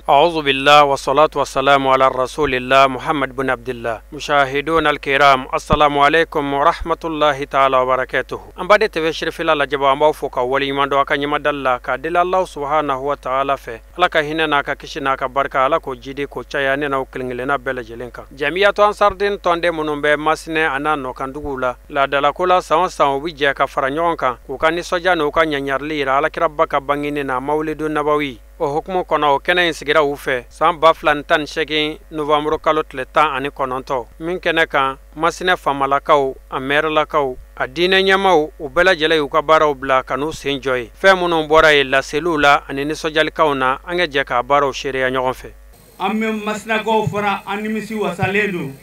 أعوذ بالله والصلاة والسلام على رسول الله محمد بن عبد الله. مشاهدون الكرام، السلام عليكم ورحمة الله تعالى وبركاته. An b'a de TV Sherifila lajɛbaa, an b'aw fo ka waleɲuman dɔn a ka ɲɛmadali la k'a deli Allah subhanahu wa ta'ala fɛ, Ala ka hinɛ n'a ka kisi n'a ka barika, Ala k'o jidi k'o caya ne n'aw kelen kelenna bɛɛ lajɛlen kan. Jamiyatu Ansardin tɔnden minnu bɛ Masinɛ a n'a nɔkanduguw la, laadalako la, san o san u bɛ jɛ ka fara ɲɔgɔn kan k'u ka nisɔndiya n'u ka ɲaɲarili yira Alakiraba ka bangeni na, Mawulidu Nabawi. O hukumu kɔnɔ, o kɛnɛ in sigira u fɛ san 2018 novembre kalo tile 19, min kɛnɛ kan Masinɛ famalakaw, a mɛrɛlakaw, a diinɛ ɲɛmaw, u bɛɛ lajɛlen y'u ka baaraw bila ka n'u sen jɔ ye. Fɛn minnu bɔra yen laseliw la ani nisɔndiyalikaw na, an ka jɛ k'a baaraw seereya ɲɔgɔn fɛ. An bɛ Masinakaw fana, an nimisi wasalen don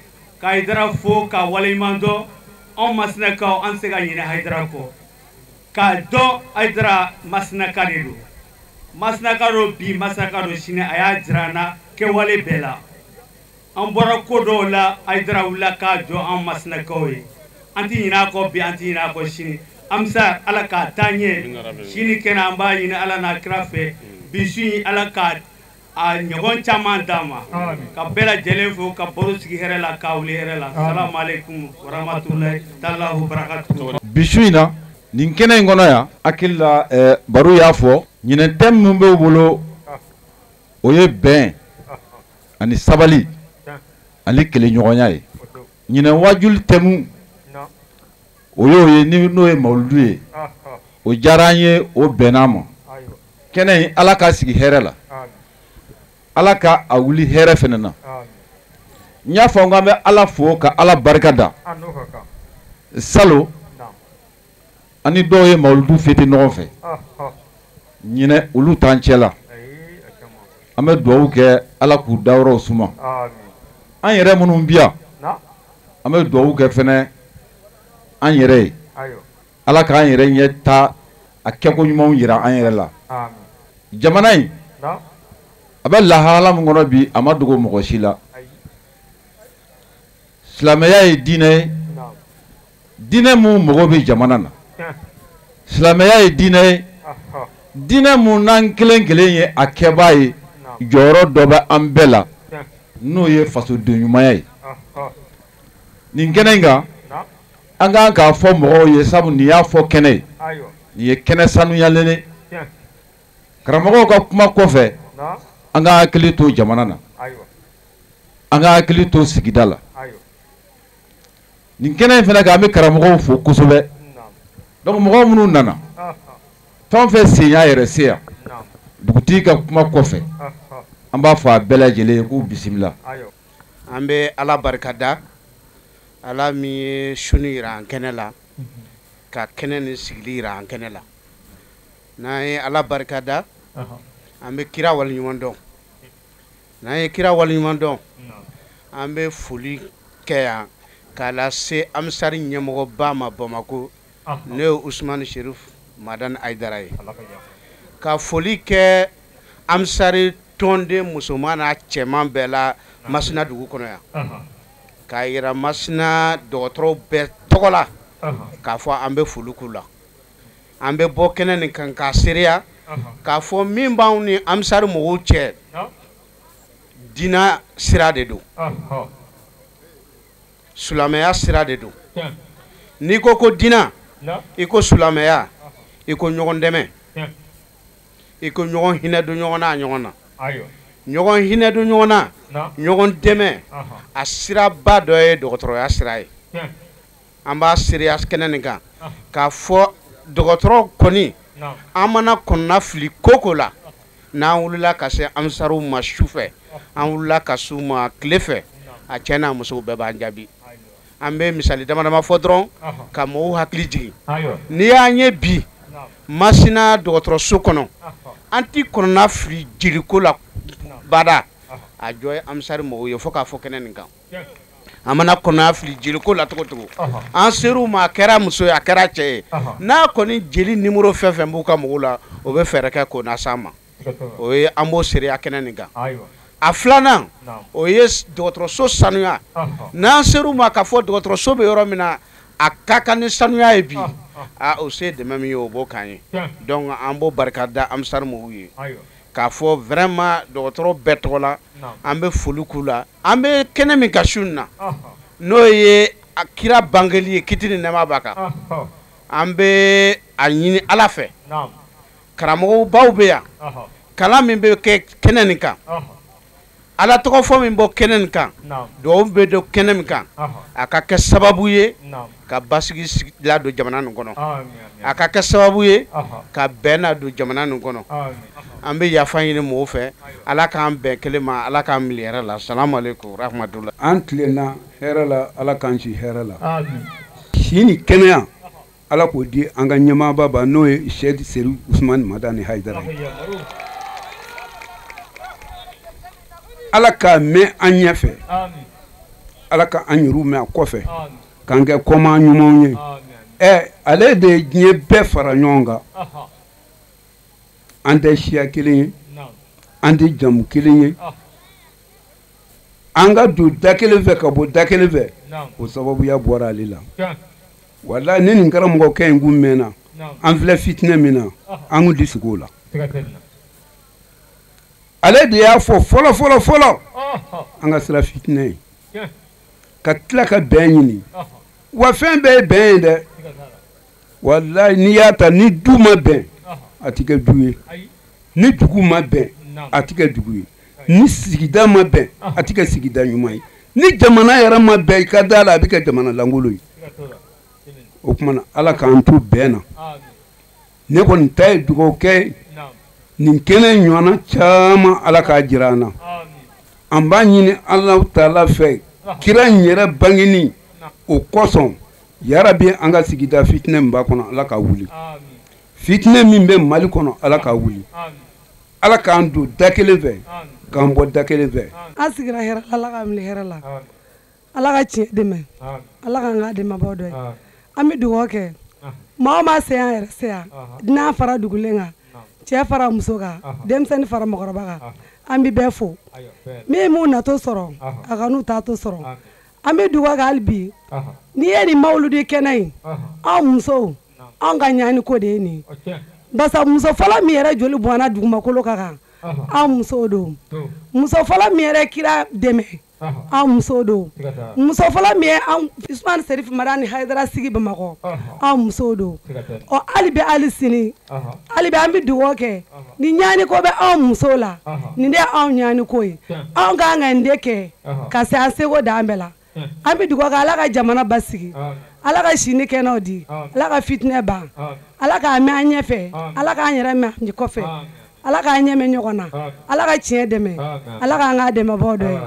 ka Hayidara fo ka waleɲuman dɔn. Anw Masinakaw, an tɛ se ka ɲinɛ Hayidara kɔ, k'a dɔn Hayidara Masinaka de don. Masinaka don bi, Masinaka don sini, a y'a jira an na kɛwale bɛɛ la. An bɔra ko dɔw la, Hayidara wulila k'a jɔ an Masinakaw ye. An tɛ ɲinɛ a kɔ bi, an tɛ ɲinɛ a kɔ sini. An bɛ se Ala k'a taa ɲɛ sini kɛnɛ, an b'a ɲini Ala n'a kira fɛ bi su in, Ala ka a ɲɔgɔn caman d'a ma, ka bɛɛ lajɛlen fo, ka baro sigi hɛrɛ la, k'a wuli hɛrɛ la. Salamu aleykum warahmatulahi taala wabarakatuhu. Bi su in na, nin kɛnɛ in kɔnɔ yan, hakili la, baro y'a fɔ, ɲinɛ thème min b'u bolo, o ye bɛn ani sabali ani kelenɲɔgɔnya ye. Ɲinɛ wajuli thème, o y'o ye, ni n'o ye mawuludu ye. O diyara an ye, o bɛnna ma. Kɛnɛ in, Ala k'a sigi hɛrɛ la, Ala ka a wuli hɛrɛ fɛnɛ na. N y'a fɔ n k'an bɛ Ala fo ka Ala barika da. Salon ani dɔw ye mawuludu fêter ɲɔgɔn fɛ, ɲinɛ olu t'an cɛ la. An bɛ dugawu kɛ, Ala k'u dayɔrɔw suma. An yɛrɛ minnu bi yan, an bɛ dugawu kɛ fɛnɛ an yɛrɛ ye, Ala k'an yɛrɛ ɲɛ ta a kɛko ɲumanw yira an yɛrɛ la. Jamana in a bɛ lahala min kɔnɔ bi, a ma dogo mɔgɔ si la. Silamɛya ye diinɛ ye, diinɛ mun mago bɛ jamana na. Silamɛya ye diinɛ ye, diinɛ mun n'an kelen kelen ye a kɛbaa ye, jɔyɔrɔ dɔ bɛ an bɛɛ la, n'o ye fasoden ɲumanya ye. Nin kɛnɛ in kan, an kan k'a fɔ mɔgɔw ye, sabu nin y'a fɔ kɛnɛ ye, nin ye kɛnɛ sanuyalen ye. Karamɔgɔw ka kuma kɔfɛ, an ka hakili to jamana na, an ka hakili to sigida la. Nin kɛnɛ in fana kan, an bɛ karamɔgɔw fo kosɛbɛ. Donc mɔgɔ minnu nana, fɛn o fɛn sen y'a yɛrɛ se yan, dugutigi ka kuma kɔfɛ, an b'a fɔ a bɛɛ lajɛlen ye k'u bisimila. An bɛ Ala barikada, Ala min ye suni yira an kɛnɛ la, ka kɛnɛ ni sigili yira an kɛnɛ la. N'an ye Ala barikada, an bɛ kira waleɲuman dɔn. N'an ye kira waleɲuman dɔn, an bɛ foli kɛ yan k'a lase Ansari ɲɛmɔgɔba ma Bamakɔ, n'o ye Usumani Sherif Madani Hayidara ye, ka foli kɛ Ansari tɔnden musoman n'a cɛman bɛɛ la Masina dugu kɔnɔ yan, k'a yira Masina dɔgɔtɔrɔw bɛɛ tɔgɔ la k'a fɔ an bɛ foli k'u la. An bɛ bɔ kɛnɛ nin kan k'a seereya k'a fɔ min b'anw ni Ansari mɔgɔw cɛ, diinɛ sira de don, silamɛya sira de don. N'i ko ko diinɛ, i ko silamɛya, i ko ɲɔgɔn dɛmɛ, i ko ɲɔgɔn hinɛ don ɲɔgɔn na, ɲɔgɔn na, ɲɔgɔn hinɛ don ɲɔgɔn na, ɲɔgɔn dɛmɛ. A siraba dɔ ye dɔgɔtɔrɔya sira ye. An b'a seereya kɛnɛ nin kan k'a fɔ dɔgɔtɔrɔ kɔni, an mana kɔnɔna fili ko ko la, n'an wulila ka se Ansariw ma su fɛ, an wulila ka s'u ma tile fɛ, a cɛ n'a musow bɛɛ b'an jaabi. An bɛ misali dama dama fɔ dɔrɔn ka mɔgɔw hakili jigin. N'i y'an ye bi Masina dɔgɔtɔrɔso kɔnɔ, an ti kɔnɔna fili jeliko la bada, a jɔ ye Ansari mɔgɔw ye fo k'a fɔ kɛnɛ nin kan. An mana kɔnɔna fili jeliko la cogo cogo, an ser'u ma, a kɛra muso ye, a kɛra cɛ ye, n'a kɔni jeli nimoro fɛn fɛn b'u ka mɔgɔw la, o bɛ fɛɛrɛ kɛ k'o na s'an ma. O ye an b'o seereya kɛnɛ nin kan. A filanan, o ye dɔgɔtɔrɔso sanuya. N'an ser'u ma k'a fɔ dɔgɔtɔrɔso bɛ yɔrɔ min na, A ka kan ni sanuya ye bi, a o se dɛmɛ min ye, o b'o k'an ye. Donc an b'o barika da Ansar mɔgɔw ye, k'a fɔ vraiment dɔgɔtɔrɔ bɛɛ tɔgɔ la, an bɛ foli k'u la. An bɛ kɛnɛ min kan su in na, n'o ye a kira bangeli ye, kiti ni nɛɛma b'a kan, an bɛ a ɲini Ala fɛ, karamɔgɔw baw bɛ yan, kalan min bɛ kɛ kɛnɛ nin kan, Ala tɔgɔ fɔ min bɔ kɛnɛ nin kan, dugawu bɛ don kɛnɛ min kan, a ka kɛ sababu ye ka basigi ladon jamana nin kɔnɔ, a ka kɛ sababu ye ka bɛn ladon jamana nin kɔnɔ. An bɛ yafa ɲini mɔgɔw fɛ, Ala k'an bɛn kelen ma, Ala k'an miiri hɛrɛ la. Salamu aleykum rahmatulahi. An tilenna hɛrɛ la, Ala k'an si hɛrɛ la, si ni kɛnɛya Ala k'o di an ka ɲɛmaaba ba, n'o ye Sɛki Serifu Usumani Madani Hayidara ye. Ala k'a mɛn an ɲɛfɛ, Ala ka an yɛrɛw mɛn a kɔfɛ, k'an kɛ kɔmaa ɲumanw ye. Ɛ, ale de ye diɲɛ bɛɛ fara ɲɔgɔn kan. An tɛ siya kelen ye, an tɛ jamu kelen ye, an ka don da kelen fɛ ka bɔ da kelen fɛ, o sababuya bɔra ale la. Walahi, ni nin karamɔgɔkɛ in kun mɛnna, an filɛ fitinɛ min na, an kun tɛ sigi o la. Ale de y'a fɔ fɔlɔ fɔlɔ fɔlɔ an ka sira fitinɛ ye, ka tila ka bɛn ɲini. Wa fɛn bɛɛ ye bɛn ye dɛ. Walahi, n'i y'a ta, ni du ma bɛn, a tɛ kɛ du ye. Ni dugu ma bɛn, a tɛ kɛ dugu ye. Ni sigida ma bɛn, a tɛ kɛ sigida ɲuman ye. Ni jamana yɛrɛ ma bɛn, i ka da la, a bɛ kɛ jamana lankolon ye. O tuma na, Ala k'an to bɛn na. Ne kɔni ta ye dugawu kɛ, nin kɛnɛ ɲɔgɔnna caman, Ala k'a jira an na. An b'a ɲini Ala taala fɛ, kira in yɛrɛ bangeni o kosɔn, yarabi, an ka sigida fitinɛ min b'a kɔnɔ, Ala k'a wuli. Fitinɛ min bɛ Mali kɔnɔ, Ala k'a wuli. Ala k'an don da kelen fɛ, k'an bɔ da kelen fɛ. An sigira hɛrɛ la, Ala k'an wuli hɛrɛ la, Ala ka tiɲɛ dɛmɛ, Ala k'an k'a dɛmɛbaaw dɔ ye. An bɛ dugawu kɛ maa o maa se yan yɛrɛ se yan, dunan fara dugulen kan, cɛ fara muso kan, denmisɛnnin fara mɔgɔkɔrɔba kan, an bɛ bɛɛ fo. Min m'u natɔ sɔrɔ, a ka n'u taatɔ sɔrɔ. An bɛ dugawu kɛ hali bi. N'i ye nin mawuludi kɛnɛ in, anw musow, anw ka ɲani ko de ye nin ye, barisa muso fɔlɔ min yɛrɛ joli bɔnna dugumakolo kan kan, anw musow don. Muso fɔlɔ min yɛrɛ kira dɛmɛ, anw musow don. Muso fɔlɔ min ye anw Usumani Serifu Madani Hayidara sigi Bamakɔ, anw musow don. Ɔ, hali bi, hali sini, hali bi, an bɛ dugawu kɛ. Ni ɲani ko bɛ anw musow la, nin de ye anw ɲani ko ye. Anw ka kan ka nin de kɛ ka se an seko dan bɛɛ la. An bɛ dugawu kɛ, Ala ka jamana basigi, Ala ka si ni kɛnɛw di, Ala ka fitinɛ ban, Ala k'a mɛn an ɲɛfɛ, Ala k'an yɛrɛ mɛn an kɔfɛ, Ala k'an ɲɛ mɛn ɲɔgɔn na, Ala ka tiɲɛ dɛmɛ, Ala k'an k'a dɛmɛbaaw dɔ ye.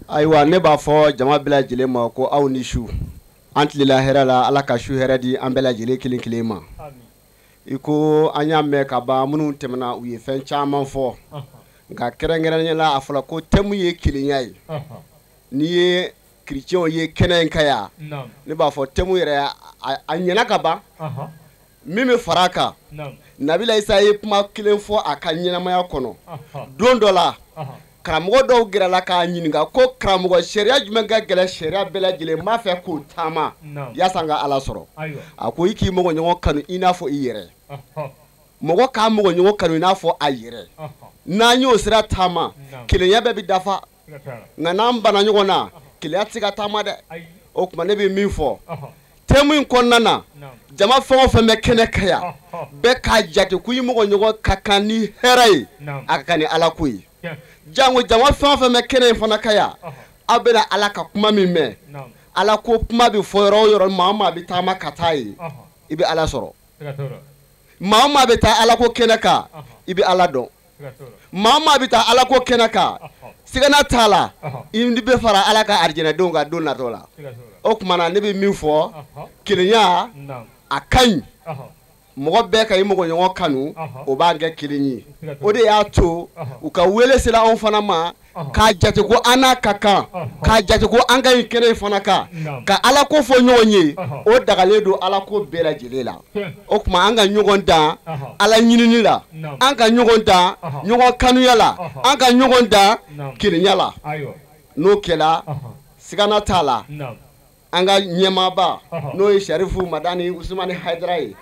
Ayiwa, ne b'a fɔ jama bɛɛ lajɛlen ma ko aw ni su. An tilela hɛrɛ la, Ala ka su hɛrɛ di an bɛɛ lajɛlen kelen kelen ma. I ko an y'a mɛn ka ban, minnu tɛmɛna, u ye fɛn caman fɔ, nka kɛrɛnkɛrɛnnenya la, a fɔra ko thème ye kelenya ye. N'i ye chrétienw ye kɛnɛ in kan yan, ne b'a fɔ thème yɛrɛ a ɲɛna ka ban. Min bɛ fara a kan, Nabila Isa ye kuma kelen fɔ a ka ɲɛnamaya kɔnɔ. Don dɔ la, karamɔgɔ dɔw gɛrɛla k'a ɲininka ko karamɔgɔ, sariya jumɛn ka gɛlɛn sariya bɛɛ lajɛlen, n b'a fɛ k'o taama yaasa n ka Ala sɔrɔ? A ko i k'i mɔgɔ ɲɔgɔn kanu i n'a fɔ i yɛrɛ. Mɔgɔ k'a mɔgɔ ɲɔgɔn kanu i n'a fɔ a yɛrɛ, n'an y'o sira taama, kelenya bɛɛ bɛ dafa. Nka n'an banna ɲɔgɔn na, kelenya tɛ se ka taama dɛ. O tuma, ne bɛ min fɔ thème in kɔnɔna na, jama fɛn o fɛn bɛ kɛnɛ kan yan, bɛɛ k'a jate ko i mɔgɔ ɲɔgɔn ka kan ni hɛrɛ ye, a ka kan ni Ala ko ye. Jango jama fɛn o fɛn bɛ kɛnɛ in fana kan yan, aw bɛna Ala ka kuma min mɛn, Ala ko kuma bɛ fɔ yɔrɔ o yɔrɔ, maa o maa bɛ taama ka taa yen, i bɛ Ala sɔrɔ. Maa o maa bɛ taa Ala ko kɛnɛ kan, i bɛ Ala dɔn. Maa o maa bɛ taa Ala ko kɛnɛ kan, sigana t'a la, i bɛ fara Ala ka arijinɛdenw kan don natɔ la. O tuma na, ne bɛ min fɔ, kelenya a ka ɲi. Mɔgɔ bɛɛ ka i mɔgɔ ɲɔgɔn kanu, o b'an kɛ kelen ye. O de y'a to u ka wele sera anw fana ma, k'a jate ko an n'a ka kan, k'a jate ko an ka ɲi kɛnɛ in fana kan ka Ala ko fɔ ɲɔgɔn ye. O dagalen don Ala ko bɛɛ lajɛlen la. O tuma, an ka ɲɔgɔn dan Ala ɲinini la, an ka ɲɔgɔn dan ɲɔgɔn kanuya la, an ka ɲɔgɔn dan kelenya la. N'o kɛra, sigana t'a la. An ka ɲɛmaaba n'o ye Serifu Madani Usumani Hayidara ye,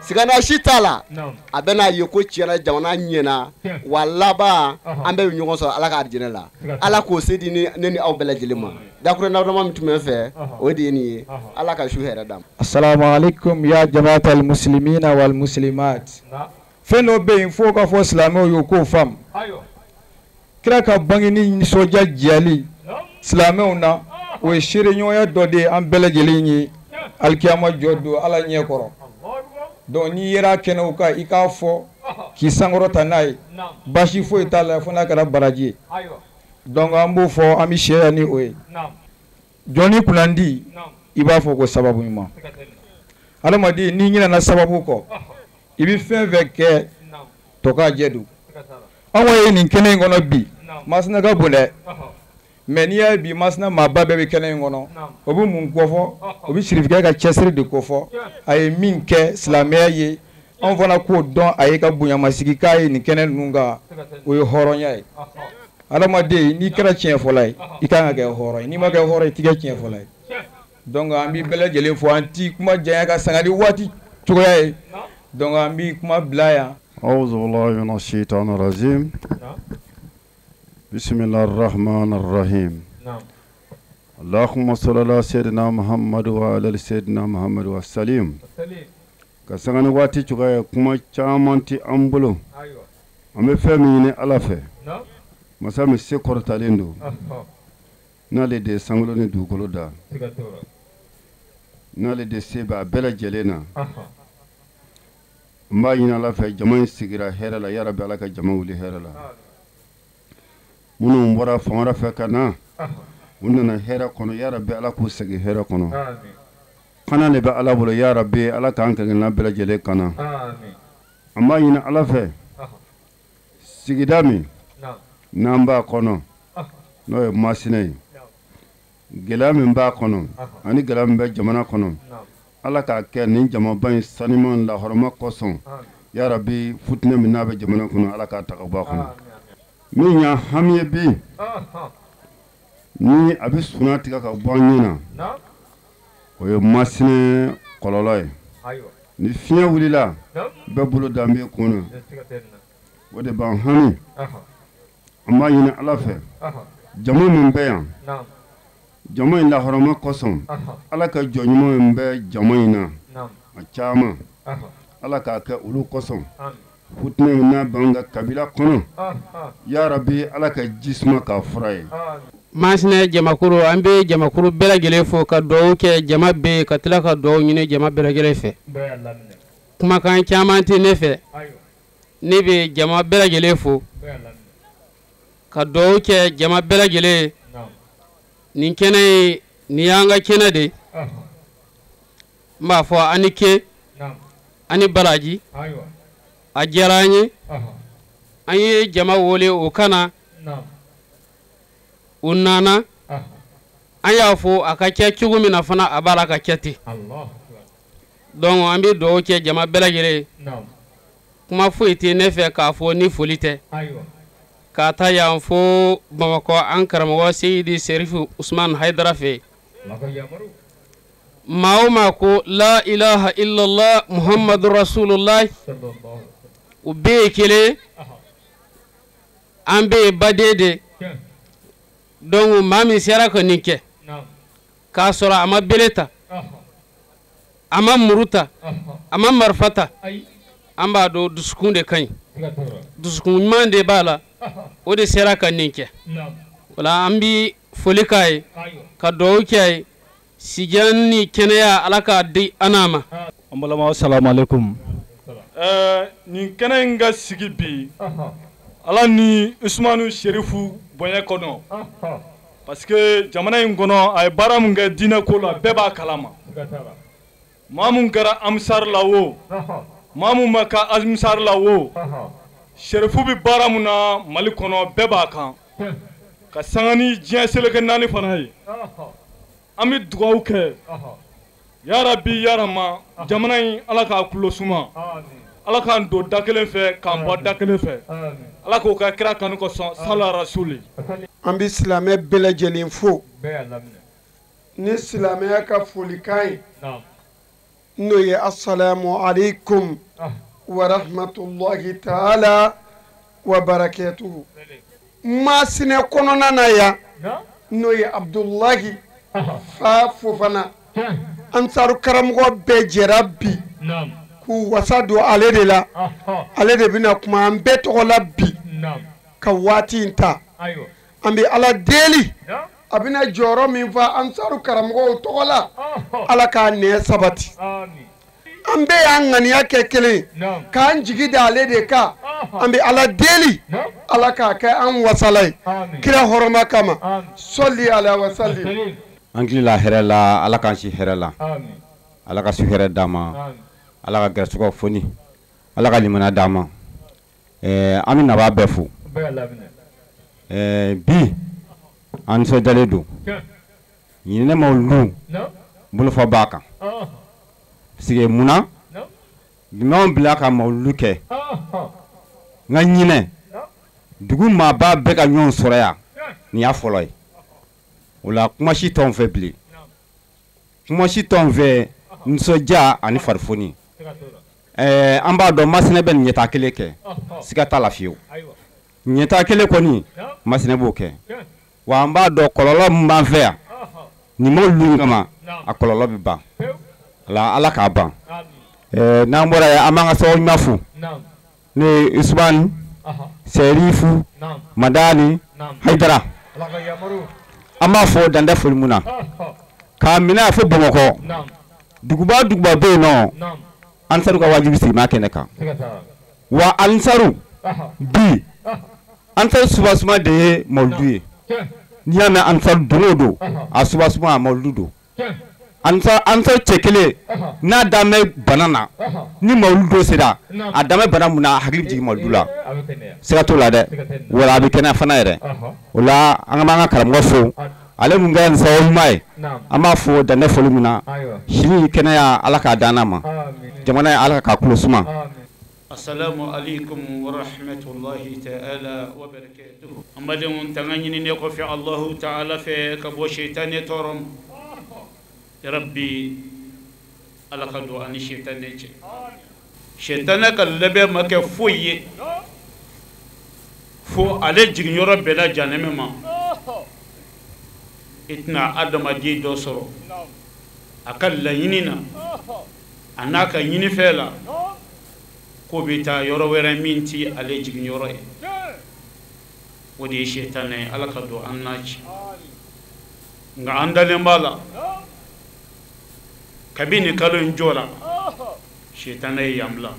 sigana si t'a la, a bɛ n'a ye ko tiɲɛna jamana ɲɛna, wa laban an bɛɛ bɛ ɲɔgɔn sɔrɔ Ala ka arijinɛ la. Ala k'o se di ne ni aw bɛɛ lajɛlen ma. Dakurun dama min tun bɛ n fɛ, o de ye nin ye. Ala ka su hɛrɛ d'an ma. Assalamu alaikum ya jamaatal muslimina wal muslimat. Fɛn dɔ bɛ yen f'o ka fɔ silamɛw ye, u k'o faamu. Kira ka bangeni nisɔndiya jɛli silamɛw na, o ye seereɲɔgɔnya dɔ de ye an bɛɛ lajɛlen ye alikiyama jɔ don Ala ɲɛ kɔrɔ. Donc n'i yera kɛnɛw kan, i k'a fɔ k'i sankɔrɔta n'a ye, baasi foyi t'a la fo n'a kɛra baraji ye. Donc an b'o fɔ, an bɛ seereya ni o ye. Jɔnni kunnandi, i b'a fɔ ko sababu ɲuman. Adamaden, n'i ɲinɛna sababu kɔ, i bɛ fɛn fɛn kɛ tɔ k'a jɛ don. Anw ye nin kɛnɛ in kɔnɔ bi, Masina ka bon dɛ. Mais n'i y'a ye bi Masina maaba bɛɛ bɛ kɛnɛ in kɔnɔ, o bɛ mun kofɔ? O bɛ sirifikɛ ka cɛsiri de kofɔ. A ye min kɛ silamɛya ye, anw fana k'o dɔn a ye ka bonyamasigi k'a ye nin kɛnɛ ninnu kan, o ye hɔrɔnya ye. Adamaden, n'i kɛra tiɲɛfɔla ye, i kan ka kɛ hɔrɔn ye. N'i ma kɛ hɔrɔn ye, i tɛ kɛ tiɲɛfɔla ye. Donc an b'i bɛɛ lajɛlen fo, an ti kuma janya ka sanga ni waati cogoya ye. Donc an b'i kuma bila yan. A'udhu billahi minash shaitanir rajim. Bismillahir rahmanir rahim. Allahumma salli ala sayyidina Muhammad wa ala sayyidina Muhammad wa salim. Ka sanga ni waati cogoya ye, kuma caman tɛ an bolo. An bɛ fɛn min ɲini Ala fɛ, masa min se kɔrɔtalen don, n'ale de ye sankolo ni dugukolo da, n'ale de se b'a bɛɛ lajɛlen na. N b'a ɲini Ala fɛ, jama in sigira hɛrɛ la, yarabi Ala ka jama wuli hɛrɛ la. Minnu bɔra fan wɛrɛ fɛ ka na, u nana hɛrɛ kɔnɔ, yarabi Ala k'u segin hɛrɛ kɔnɔ. Kana de bɛ Ala bolo, yarabi Ala k'an kelenkelenna bɛɛ lajɛlen kana. An b'a ɲini Ala fɛ, sigida min n'an b'a kɔnɔ, n'o ye Masina ye, gɛlɛya min b'a kɔnɔ ani gɛlɛya min bɛ jamana kɔnɔ, Ala k'a kɛ nin jamaba in saniman lahɔrɔma kosɔn, yarabi futinɛ min n'a bɛ jamana kɔnɔ, Ala k'a ta ka bɔ a kɔnɔ. Min y'an hami ye bi, ni a bɛ sunan tigɛ ka bɔ an ɲɛ na, o ye Masina kɔlɔlɔ ye. Ni fiɲɛ wulila, bɛɛ bolo dan bɛ kun na, o de b'an hami. An b'a ɲini Ala fɛ, jama min bɛ yan, jama in lahɔrɔma kosɔn, Ala ka jɔn ɲuman min bɛ jama in na, a caman, Ala k'a kɛ olu kosɔn. Futinɛ min n'a b'an ka kabila kɔnɔ, yarabi Ala ka ji suma k'a fura ye. Masina jamakuru, an bɛ jamakuru bɛɛ lajɛlen fo ka dugawu kɛ jama bɛɛ ye, ka tila ka dugawu ɲini jama bɛɛ lajɛlen fɛ. Kumakan caman tɛ ne fɛ, ne bɛ jama bɛɛ lajɛlen fo ka dugawu kɛ jama bɛɛ lajɛlen ye. Nin kɛnɛ in, nin y'an ka kɛnɛ de ye. N b'a fɔ a ni ke, a ni baraji, a diyara an ye. An ye jama wele o kana, u nana. An y'a fɔ a ka kɛ cogo min na fana, a b'a la ka kɛ ten. Donc an bɛ dugawu kɛ jama bɛɛ lajɛlen ye. Kuma foyi tɛ ne fɛ k'a fɔ ni foli tɛ. K'a ta yan fo Bamakɔ, an karamɔgɔ Seyidi Serifu Usumani Hayidara fɛ yen. Maa o maa ko la ilaha illallah Muhammadu rasulullah, u bɛɛ ye kelen, an bɛɛ ye baden de. Donc maa min sera ka nin kɛ k'a sɔrɔ a ma bere ta, a ma muru ta, a ma marifa ta, an b'a dɔn dusukun de ka ɲi, dusukun ɲuman de b'a la, o de sera ka nin kɛ. Wala an bi foli k'a ye, ka dugawu kɛ a ye, sijan ni kɛnɛya Ala k'a di an n'a ma. An balimaw, salamu aleykum. Nin kɛnɛ in ka sigi bi, Ala ni Usumani Serifu bonya kɔnɔ, parce que jamana in kɔnɔ a ye baara min kɛ diinɛ ko la, bɛɛ b'a kalama. Maa mun kɛra amisari la o, maa mun ma kɛ amisari la o, Serifu bɛ baara mun na Mali kɔnɔ, bɛɛ b'a kan. Ka sanga ni diɲɛ seleke naani fana ye. An bɛ dugawu kɛ, yarabi yarama, jamana in Ala k'a kulo suma, Ala k'an don da kelen fɛ k'an bɔ da kelen fɛ, Ala k'o ka kira kanu kosɔn, sala rasuli. An bɛ silamɛ bɛɛ lajɛlen fo. Ni silamɛya ka folikan ye, n'o ye assalamu alaikum wa rahmatullahi ta'ala wa barakatuhu. Masinɛ kɔnɔna na yan, n'o ye Abudulayi Fa Fofana, Ansaru karamɔgɔ bɛɛ jɛra bi k'u wasa don ale de la. Ale de bɛna kuma an bɛɛ tɔgɔ la bi ka waati in ta. An bɛ Ala deli, a bɛna jɔyɔrɔ min fa Ansaru karamɔgɔw tɔgɔ la, Ala k'a nɛɛ sabati. An bɛɛ y'an ŋaniya kɛ kelen k'an jigi da ale de kan. An bɛ Ala deli, Ala k'a kɛ an wasala ye kira hɔrɔma kama. Sɔli ala wa salim. An tilela hɛrɛ la, Ala k'an si hɛrɛ la, Ala ka su hɛrɛ d'an ma, Ala ka gɛrɛsɛgɛw foni, Ala ka limaniya d'an ma. An bɛ nabaa bɛɛ fo. Bi an nisɔndiyalen don. Ɲinɛ mawuludu bolofa b'a kan. Parce que munna jumɛnw bila ka mawuludu kɛ? Nka ɲinɛ dugu maaba bɛɛ ka ɲɔgɔn sɔrɔ yan, nin y'a fɔlɔ ye. O la kuma si t'anw fɛ bilen, kuma si t'anw fɛ nisɔndiya ani farifoni. An b'a dɔn Masinɛ bɛ nin ɲɛtaa kelen kɛ, siga t'a la fiyewu. Ɲɛtaa kelen kɔni Masinɛ b'o kɛ. Wa an b'a dɔn kɔlɔlɔ min b'an fɛ yan nin mawuludu in kama, a kɔlɔlɔ bɛ ban. Ala k'a ban. N'an bɔra yen, an b'an ka sababu ɲuman fo, n'o ye Usumani Serifu Madani Hayidara. An b'a fɔ dan tɛ foli mun na, k'a minɛ fo Bamakɔ. Duguba duguba bɛ yen nɔ, Ansaru ka wajibi sigima kɛnɛ kan. Wa Ansaru bi, Ansaru subasuma de ye mawuludu ye. N'i y'a mɛn Ansaru don o don, a subasuma a mawuludu don. Ansaru cɛ kelen n'a dan bɛ bana na, ni mawuludu don sera, a dan bɛ bana mun na, a hakili bɛ jigin mawuludu la. Siga t'o la dɛ, wala a bɛ kɛnɛya fana yɛrɛ. O la an b'an ka karamɔgɔ fo, ale mun kɛra nin sababu ɲuman ye. An b'a fo dan tɛ foli mun na. Sini kɛnɛya Ala k'a d'an ma, jamana ye Ala k'a kulo suma. Assalamu alaikum wa rahmatullahi ta'ala wa barakatuhu. An badenw, tanga ɲininen kɔfɛ Allahu ta'ala fɛ ka bɔ seitanɛ tɔɔrɔ ma. Ya Rabbi, Ala ka don an ni seitanɛ cɛ. Seitanɛ ka labɛn ma kɛ foyi ye fo ale jiginyɔrɔ bɛnna janɛmɛ ma. I tɛna adamaden dɔ sɔrɔ a ka laɲini na, a n'a ka ɲinifɛn la, k'o bɛ taa yɔrɔ wɛrɛ min ti ale jiginyɔrɔ ye. O de ye seitanɛ ye. Ala ka don an n'a cɛ. Nka an dalen b'a la, kabi nin kalo in jɔra, seitanɛ ye yan bila.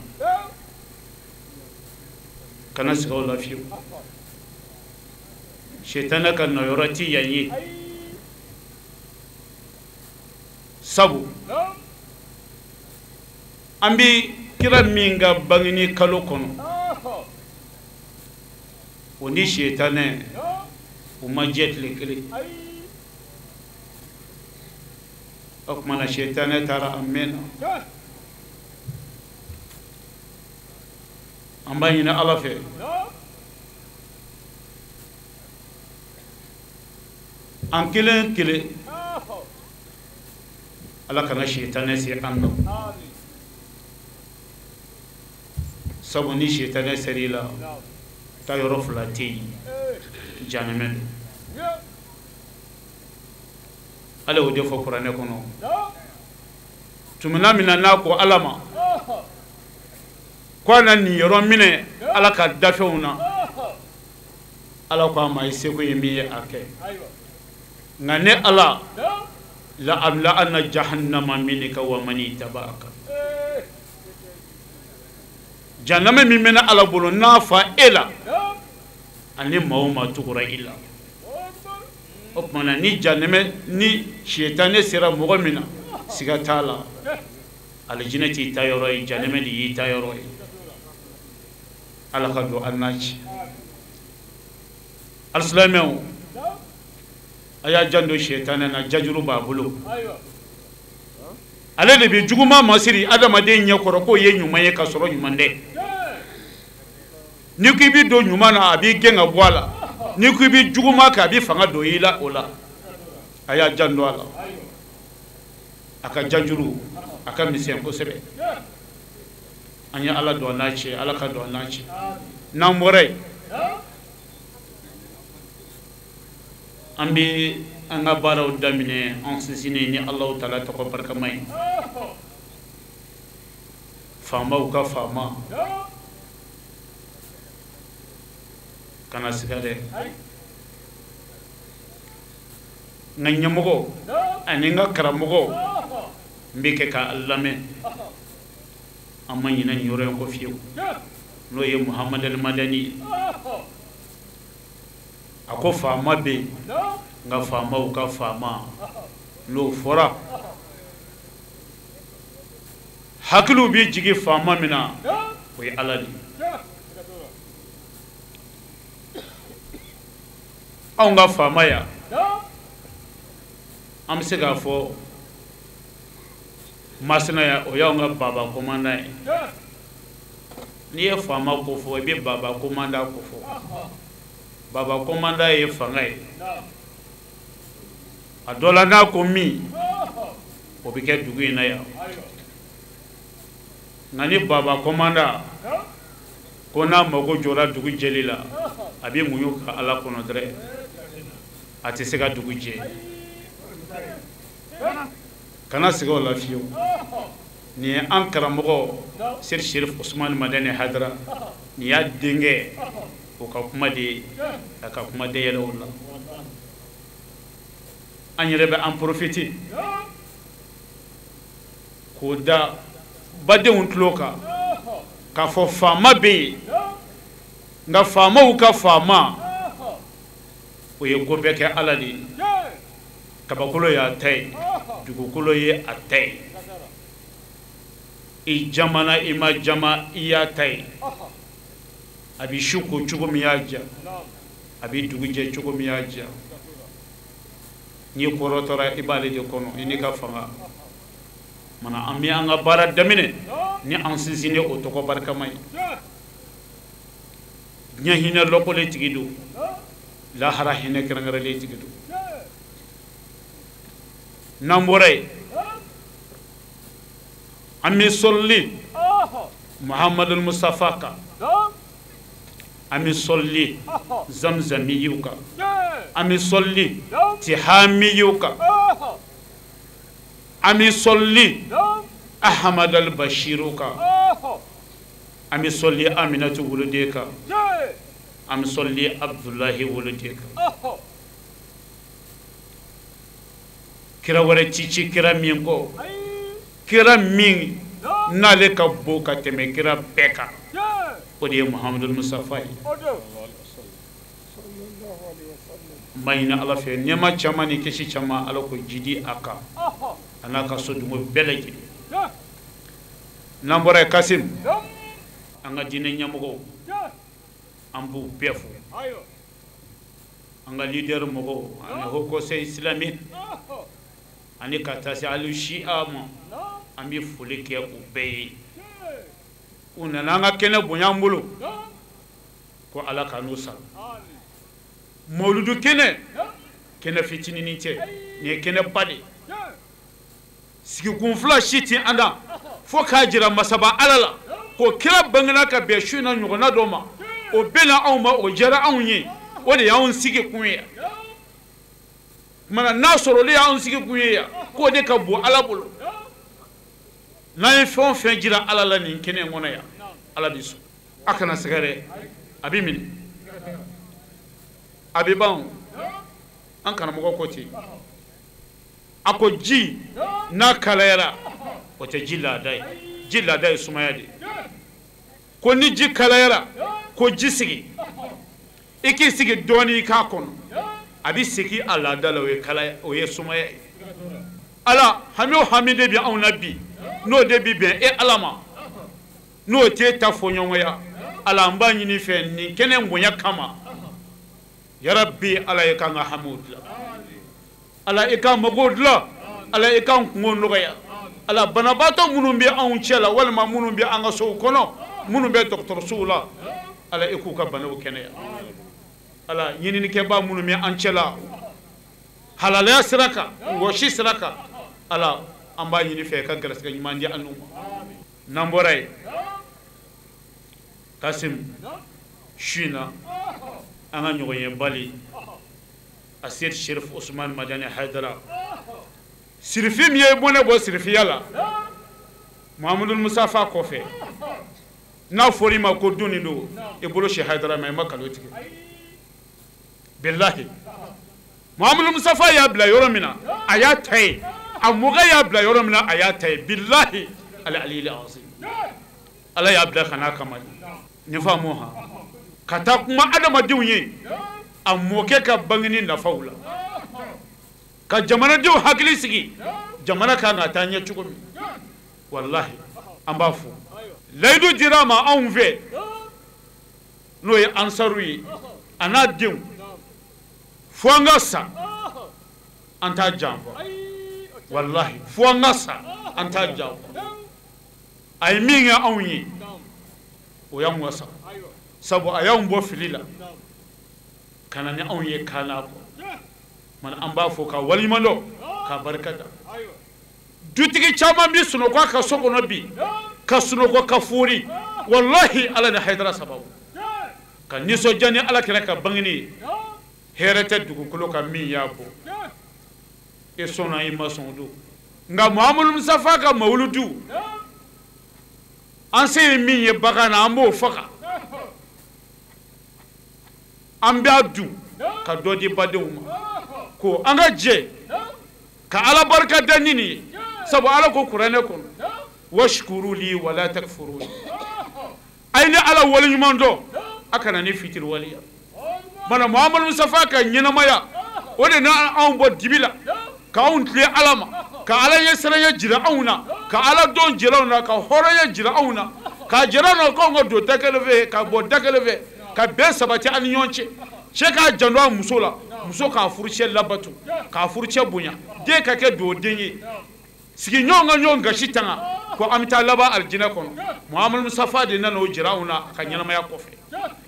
Kana siga o la fiyewu. Seitanɛ ka nɔyɔrɔ ti yan ye. Sabu an bi kira min ka bangeni kalo kɔnɔ, o ni seitanɛ o ma jɛ tile kelen. O tuma na seitanɛ taara a mɛnna. An b'a ɲini Ala fɛ, an kelen kelen, Ala kana seitanɛ se an ma. Sabu ni seitanɛ ser'i la, taa yɔrɔ fila tɛ yen, janɛmɛ don. Ala y'o de fɔ kuranɛ kɔnɔ. Tumana min na n'a ko Ala ma ko a na nin yɔrɔ minɛ Ala ka dafɛnw na, Ala ko a ma i seko ye min ye a kɛ. Nka ne Ala la amla anna jahannama minka wa man ittaba'aka. Janɛmɛ min bɛ ne Ala bolo n'a fa e la ani maa o maa tugura i la. O tuma na ni janɛmɛ ni sitanɛ sera mɔgɔ min na, siga t'a la, alijinɛ t'i ta yɔrɔ ye, janɛmɛ de y'i ta yɔrɔ ye. Ala ka don an n'a cɛ. Alisilamɛw, a y'a janto sitanɛ na, jajuru b'a bolo. Ale de bɛ juguman masiri adamaden ɲɛkɔrɔ k'o ye ɲuman ye ka sɔrɔ ɲuman tɛ. N'i ko i bɛ don ɲuman na, a b'i gɛn ka bɔ a la. N'i ko i bɛ juguman kɛ, a bɛ fanga don i la o la. A y'a janto a la. A ka janjuru a ka misɛn kosɛbɛ. An ye Ala don an n'a cɛ, Ala ka don an n'a cɛ. N'an bɔra yen, an bɛ an ka baaraw daminɛ an sinsinnen ni Alahu taala tɔgɔ barikama ye. Faamaw ka faama kana siga dɛ. N ka ɲɛmɔgɔ ani n ka karamɔgɔ n bɛ kɛ k'a lamɛn. An ma ɲinɛ nin yɔrɔ in kɔ fiyewu, n'o ye Muhamadu Madani ye. A ko faama bɛ yen, nka faamaw ka faama, n'o fɔra hakiliw bɛ jigin faama min na, o ye Ala de ye. Anw ka faama ya, an bɛ se k'a fɔ Masina ya, o y'anw ka baba komanda ye. N'i ye faama ko fɔ, i bɛ baba komanda ko fɔ. Baba komanda ye fanga ye. A dɔ la n'a ko min, o bɛ kɛ dugu in na yan. Nka ni baba komanda ko n'a mago jɔra dugu jɛli la, a bɛ muɲu ka Ala kɔnɔ dɛrɛ, a tɛ se ka dugu jɛ. Kana sigi o la fiyewu. Nin ye an karamɔgɔ Seri Serif Usumani Madani Hayidara, nin y'a denkɛ, o ka kuma de ye, a ka kuma de yɛlɛ o la. An yɛrɛ bɛ an profiter k'o da badenw tulo kan k'a fɔ faama bɛ yen, nka faamaw ka faama, o ye ko bɛɛ kɛ Ala de ye. Kabakolo y'a ta ye, dugukolo ye a ta ye. I jamana i ma jama, i y'a ta ye. A bɛ su ko cogo min y'a diya, a bɛ dugu jɛ cogo min y'a diya. N'i kɔrɔtɔra i b'ale de kɔnɔ, i n'i ka fanga. Mana an bɛ an ka baara daminɛ ni an sinsinnen o tɔgɔ barikama ye. Diɲɛ hinɛ lɔkɔlen tigi don, lahara hinɛ kɛrɛnkɛrɛnlen tigi don. N'an bɔra yen, an bɛ sɔli Muhamadu Mustafa kan, an bɛ sɔli Zamzamiyiw kan, an bɛ sɔli Tihamiyiw kan, an bɛ sɔli Ahamadu al-Bashiru kan, an bɛ sɔli Aminatu woloden kan, an bɛ sɔli Abudulahi woloden kan. Kira wɛrɛ ci kira min kɔ, kira min n'ale ka bon ka tɛmɛ kira bɛɛ kan, o de ye Muhamadu Mustafa ye. N b'a ɲini Ala fɛ, nɛɛma caman ni kisi caman, Ala k'o jidi a kan, a n'a ka sodugu bɛɛ lajɛlen. N'an bɔra yen, Kasim, an ka diinɛ ɲɛmɔgɔw, an b'u bɛɛ fo. An ka leader mɔgɔw, ani Haut Conseil islamique, ani ka taa se hali Shia ma, an bɛ foli kɛ u bɛɛ ye. U nana an ka kɛnɛ bonya an bolo, ko Ala ka n'u sara. Mawuludu kɛnɛ, kɛnɛ fitinin tɛ, nin ye kɛnɛba de ye. Sigikun fila si tɛ an na, fo k'a jira masaba Ala la ko kira bangena ka bɛn su in na ɲɔgɔnna dɔ ma, o bɛnna anw ma, o diyara anw ye, o de y'anw sigi kun ye. Kumana n'a sɔrɔ olu y'anw sigi kun ye yan, k'o de ka bon Ala bolo. N'an ye fɛn o fɛn jira Ala la nin kɛnɛ in kɔnɔ yan, Ala bɛ sɔn. A kana sɛgɛn dɛ, a bɛ minɛ, a bɛ ban. An karamɔgɔ ko ten, a ko ji n'a kalayara, o tɛ ji laada ye. Ji laada ye sumaya de ye. Ko ni ji kalayara, ko ji sigi, i k'i sigi dɔɔnin i k'a kɔnɔ, a bɛ segin a laada la, o ye kalaya, o ye sumaya ye. Ala, hami o hami de bɛ anw na bi, n'o de bɛ bɛn e Ala ma, n'o t'e ta fɔɲɔgɔnya, Ala an b'a ɲini fɛ nin kɛnɛ bonya kama, yarabi Ala ye k'an ka hamiw dilan, Ala i k'an magow dilan, Ala i k'an kungo nɔgɔya, Ala banabaatɔ minnu bɛ anw cɛ la, walima minnu bɛ an ka sow kɔnɔ, minnu bɛ dɔgɔtɔrɔsow la, Ala i k'u ka banaw kɛnɛya. Ala ɲininikɛbaa minnu bɛ an cɛ la, halalaya sira kan, wɔsi sira kan, Ala An b'a ɲini fɛ ka garisɛgɛ ɲuman di an n'u ma. N'an bɔra yen, Kasim, su in na an ka ɲɔgɔn ye Bali, Aseyid Sherif Osman Madani Hayidara, sirifin min ye bɔnɛ bɔ sirifiya la Muhamadu Musafa kɔfɛ, n'a fɔra i ma ko doni don, i bolo si Hayidara ma, i ma kalo tigɛ. Bilahi, Muhamadu Musafa y'a bila yɔrɔ min na, a y'a ta yen. A mɔkɛ y'a bila yɔrɔ min na, a y'a ta yen. Bilahi, al-aliyil azim. Ala y'a bila ka n'a kama. Nin faamu ha? Ka taa kuma adamadenw ye a mɔkɛ ka bangeni nafaw la, ka jamanadenw hakili sigi, jamana kan ka taa ɲɛ cogo min. Walahi, an b'a fɔ layidu dira a ma anw fɛ, n'o ye ansaru ye, a n'a denw, fo an ka sa an t'a janfa. Walahi, fo an ka sa an t'a janfa. A ye min kɛ anw ye, o y'anw ka sa, sabu a y'anw bɔ fili la ka na ni anw ye kaana kɔ. Mana an b'a fɔ ka waleɲuman dɔn, k'a barika da. Dutigi caman bi sunɔgɔ a ka so kɔnɔ bi, ka sunɔgɔ ka foori. Walahi, Ala ni Hayidara sababu ka nisɔndiya ni Ala kɛra ka bangeni ye. Hɛrɛ tɛ dugukolo kan min y'a bɔ, e sɔnna i ma sɔn o don. Nka Muhamadu Musafa ka mawuludu, an se ye min ye bagan na, an b'o faga, an b'a dun ka dɔ di badenw ma, ko an ka jɛ ka Ala barika da ni nin ye. Sabu Ala ko kuranɛ kɔnɔ, washkuru li wala takfuruni, a ye ne Ala waleɲuman dɔn, a kana ne fitiriwaleya. Mana Muhamadu Musafa ka ɲɛnamaya, o de n'anw bɔ dibi la, k'anw tilen Ala ma, ka Ala ɲɛsiranya jira anw na, ka Ala dɔn jira anw na, ka hɔrɔnya jira anw na, k'a jira anw na k'anw ka don da kelen fɛ, ka bɔ da kelen fɛ, ka bɛn sabati an ni ɲɔgɔn cɛ. Cɛ k'a janto a muso la, muso k'a furucɛ labato, k'a furucɛ bonya, den ka kɛ duwaden ye, sigiɲɔgɔn ka ɲɔgɔn gasi tanga, ko an bɛ taa laban alijinɛ kɔnɔ. Muhamadu Musafa de nana o jira anw na a ka ɲɛnamaya kɔfɛ.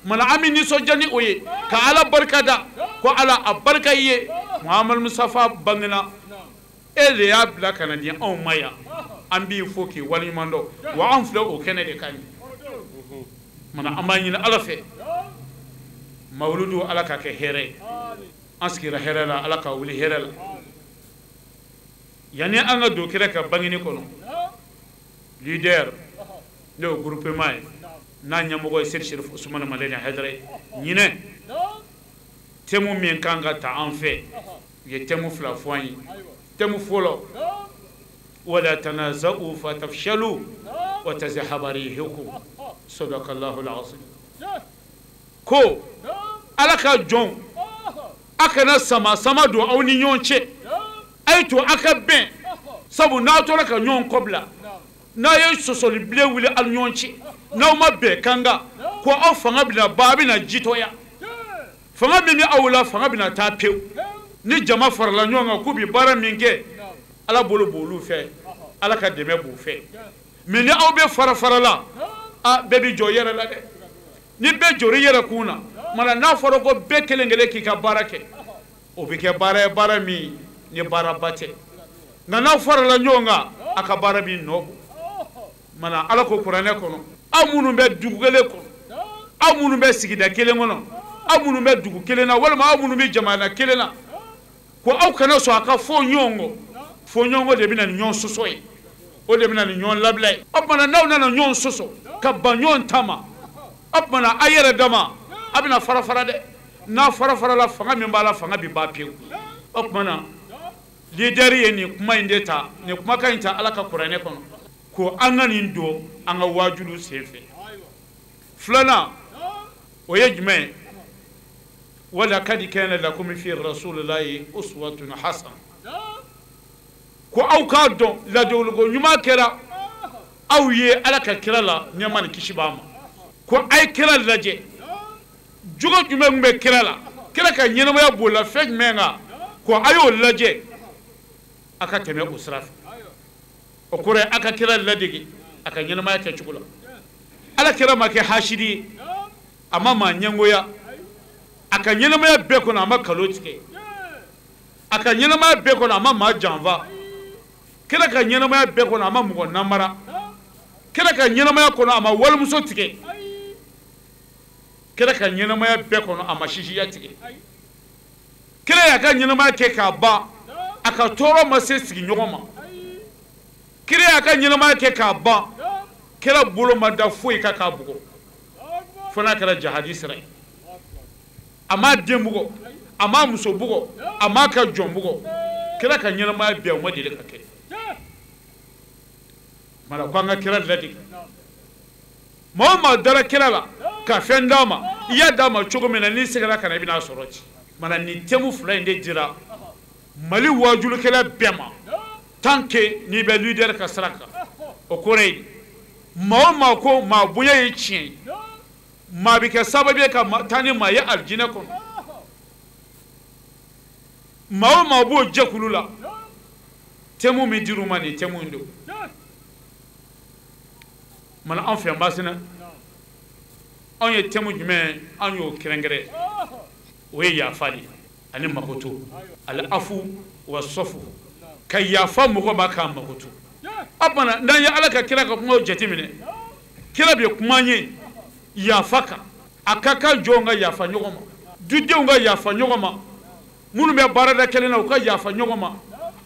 Mana an bɛ nisɔndiya ni o ye, ka Ala barika da, ko Ala a barika i ye. Muhamadu Musafa bangena, e de y'a bila ka na di anw ma yan, an b'i fo k'i waleɲuman dɔn, wa an filɛ o kɛnɛ de kan. Mana an b'a ɲini Ala fɛ, mawuludu Ala ka kɛ hɛrɛ ye, an sigira hɛrɛ la, Ala ka wuli hɛrɛ la. Yanni an ka don kira ka bangeni kɔnɔ, leader n'o ye groupement ye, n'a ɲɛmɔgɔ ye Seyidi Sherif Usumani Madani Hayidara ye, ɲinɛ thème min kan ka ta an fɛ, u ye thème fila fɔ an ye. Thème fɔlɔ, wala tanaza'u fatafshalu wa tazhaba rihukum, sadakallahu alazim. Ko Ala ka jɔn, a kana sama sama don aw ni ɲɔgɔn cɛ, a ye to a ka bɛn, sabu n'aw tora ka ɲɔgɔn kɔbila, n'a ye sɔsɔlibilen wuli aw ni ɲɔgɔn cɛ, n'aw ma bɛn kan kan, ko aw fanga bɛna ban, a bɛna jitɔya, fanga min bɛ aw la, fanga bɛna taa pewu. Ni jama farala ɲɔgɔn kan k'u bɛ baara min kɛ, Ala bolo b'olu fɛ, Ala ka dɛmɛ b'u fɛ. Mais ni aw bɛ fara fara la, a bɛɛ bɛ jɔ yɛrɛ la dɛ. Ni bɛɛ jɔr'i yɛrɛ kun na, mana n'a fɔra ko bɛɛ kelen kelen k'i ka baara kɛ, o bɛ kɛ baara ye, baara min ni baaraba tɛ. Nka n'aw farala ɲɔgɔn kan, a ka baara b'i nɔ bɔ. Mana Ala ko kuranɛ kɔnɔ, aw minnu bɛ dugu kelen kɔnɔ, aw minnu bɛ sigida kelen kɔnɔ, aw minnu bɛ dugu kelen na, walima aw minnu bɛ jamana kelen na, ko aw kana sɔn a ka fɔ ɲɔgɔn kɔ. Fɔ ɲɔgɔn kɔ de bɛ na ni ɲɔgɔn sɔsɔ ye, o de bɛ na ni ɲɔgɔn labila ye. O tuma na n'aw nana ɲɔgɔn sɔsɔ ka ban ɲɔgɔn ta ma, o tuma na a yɛrɛ dama a bɛna fara fara dɛ. N'a fara farala, fanga min b'a la, fanga bɛ ban pewu. O tuma na leader ye nin kuma in de ta, nin kumakan in ta Ala ka kuranɛ kɔnɔ, ko an ka nin don an ka waajulu sen fɛ. Filanan, o ye jumɛn ye? Wala kadi kana lakum fi rasulillahi uswatun hasana. Ko aw k'a dɔn ladegeliko ɲuman kɛra aw ye Ala ka kira la, nɛɛma ni kisi b'a ma. Ko a ye kira lajɛ, jogo jumɛn tun bɛ kira la, kira ka ɲɛnamaya bolila fɛn jumɛn kan, ko a y'o lajɛ, a ka tɛmɛ o sira fɛ. O kɔrɔ ye a ka kira ladege a ka ɲɛnamaya kɛcogo la. Ala kira ma kɛ hasidi ye, a ma maa ɲɛngoya, a ka ɲɛnamaya bɛɛ kɔnɔ a ma kalo tigɛ, a ka ɲɛnamaya bɛɛ kɔnɔ a ma maa janfa. Kira ka ɲɛnamaya bɛɛ kɔnɔ a ma mɔgɔ namara. Kira ka ɲɛnamaya kɔnɔ a ma walimuso tigɛ. Kira ka ɲɛnamaya bɛɛ kɔnɔ a ma sisiya tigɛ. Kira y'a ka ɲɛnamaya kɛ k'a ban, a ka tɔɔrɔ ma se sigiɲɔgɔn ma. Kira y'a ka ɲɛnamaya kɛ k'a ban, kira bolo ma da foyi kan k'a bugɔ, fo n'a kɛra jahadi sira ye. A m'a den bugɔ, a m'a muso bugɔ, a m'a ka jɔn bugɔ. Kira ka ɲɛnamaya bɛɛ o ma deli ka kɛ. Mara ko an ka kira ladege. Maa o maa dara kira la ka fɛn d'a ma, i y'a d'a ma cogo min na, n'i seginna ka na i bɛna sɔrɔ ci. Mara nin thème fila in de dira Mali waajulikɛla bɛɛ ma tant que n'i bɛ leader ka sira kan. O kɔrɔ ye maa o maa ko maa bonya ye tiɲɛ ye, maa bɛ kɛ sababu ye ka taa ni maa ye alijinɛ kɔnɔ. Maa o maa b'o jɛkulu la, thème min dir'u ma nin thème in don. Mana an fɛ Masina, anw ye thème jumɛn an y'o kɛrɛnkɛrɛn, o ye yafa de ye ani makoto. Al-afu wa safu, ka yafa mɔgɔ ma k'a makoto. O tuma n'an ye Ala ka kira ka kumaw jateminɛ, kira bɛ kuma an ye yafa kan. A ka kan jɔnw ka yafa ɲɔgɔn ma, dudenw ka yafa ɲɔgɔn ma, minnu bɛ baarada kelen na u ka yafa ɲɔgɔn ma,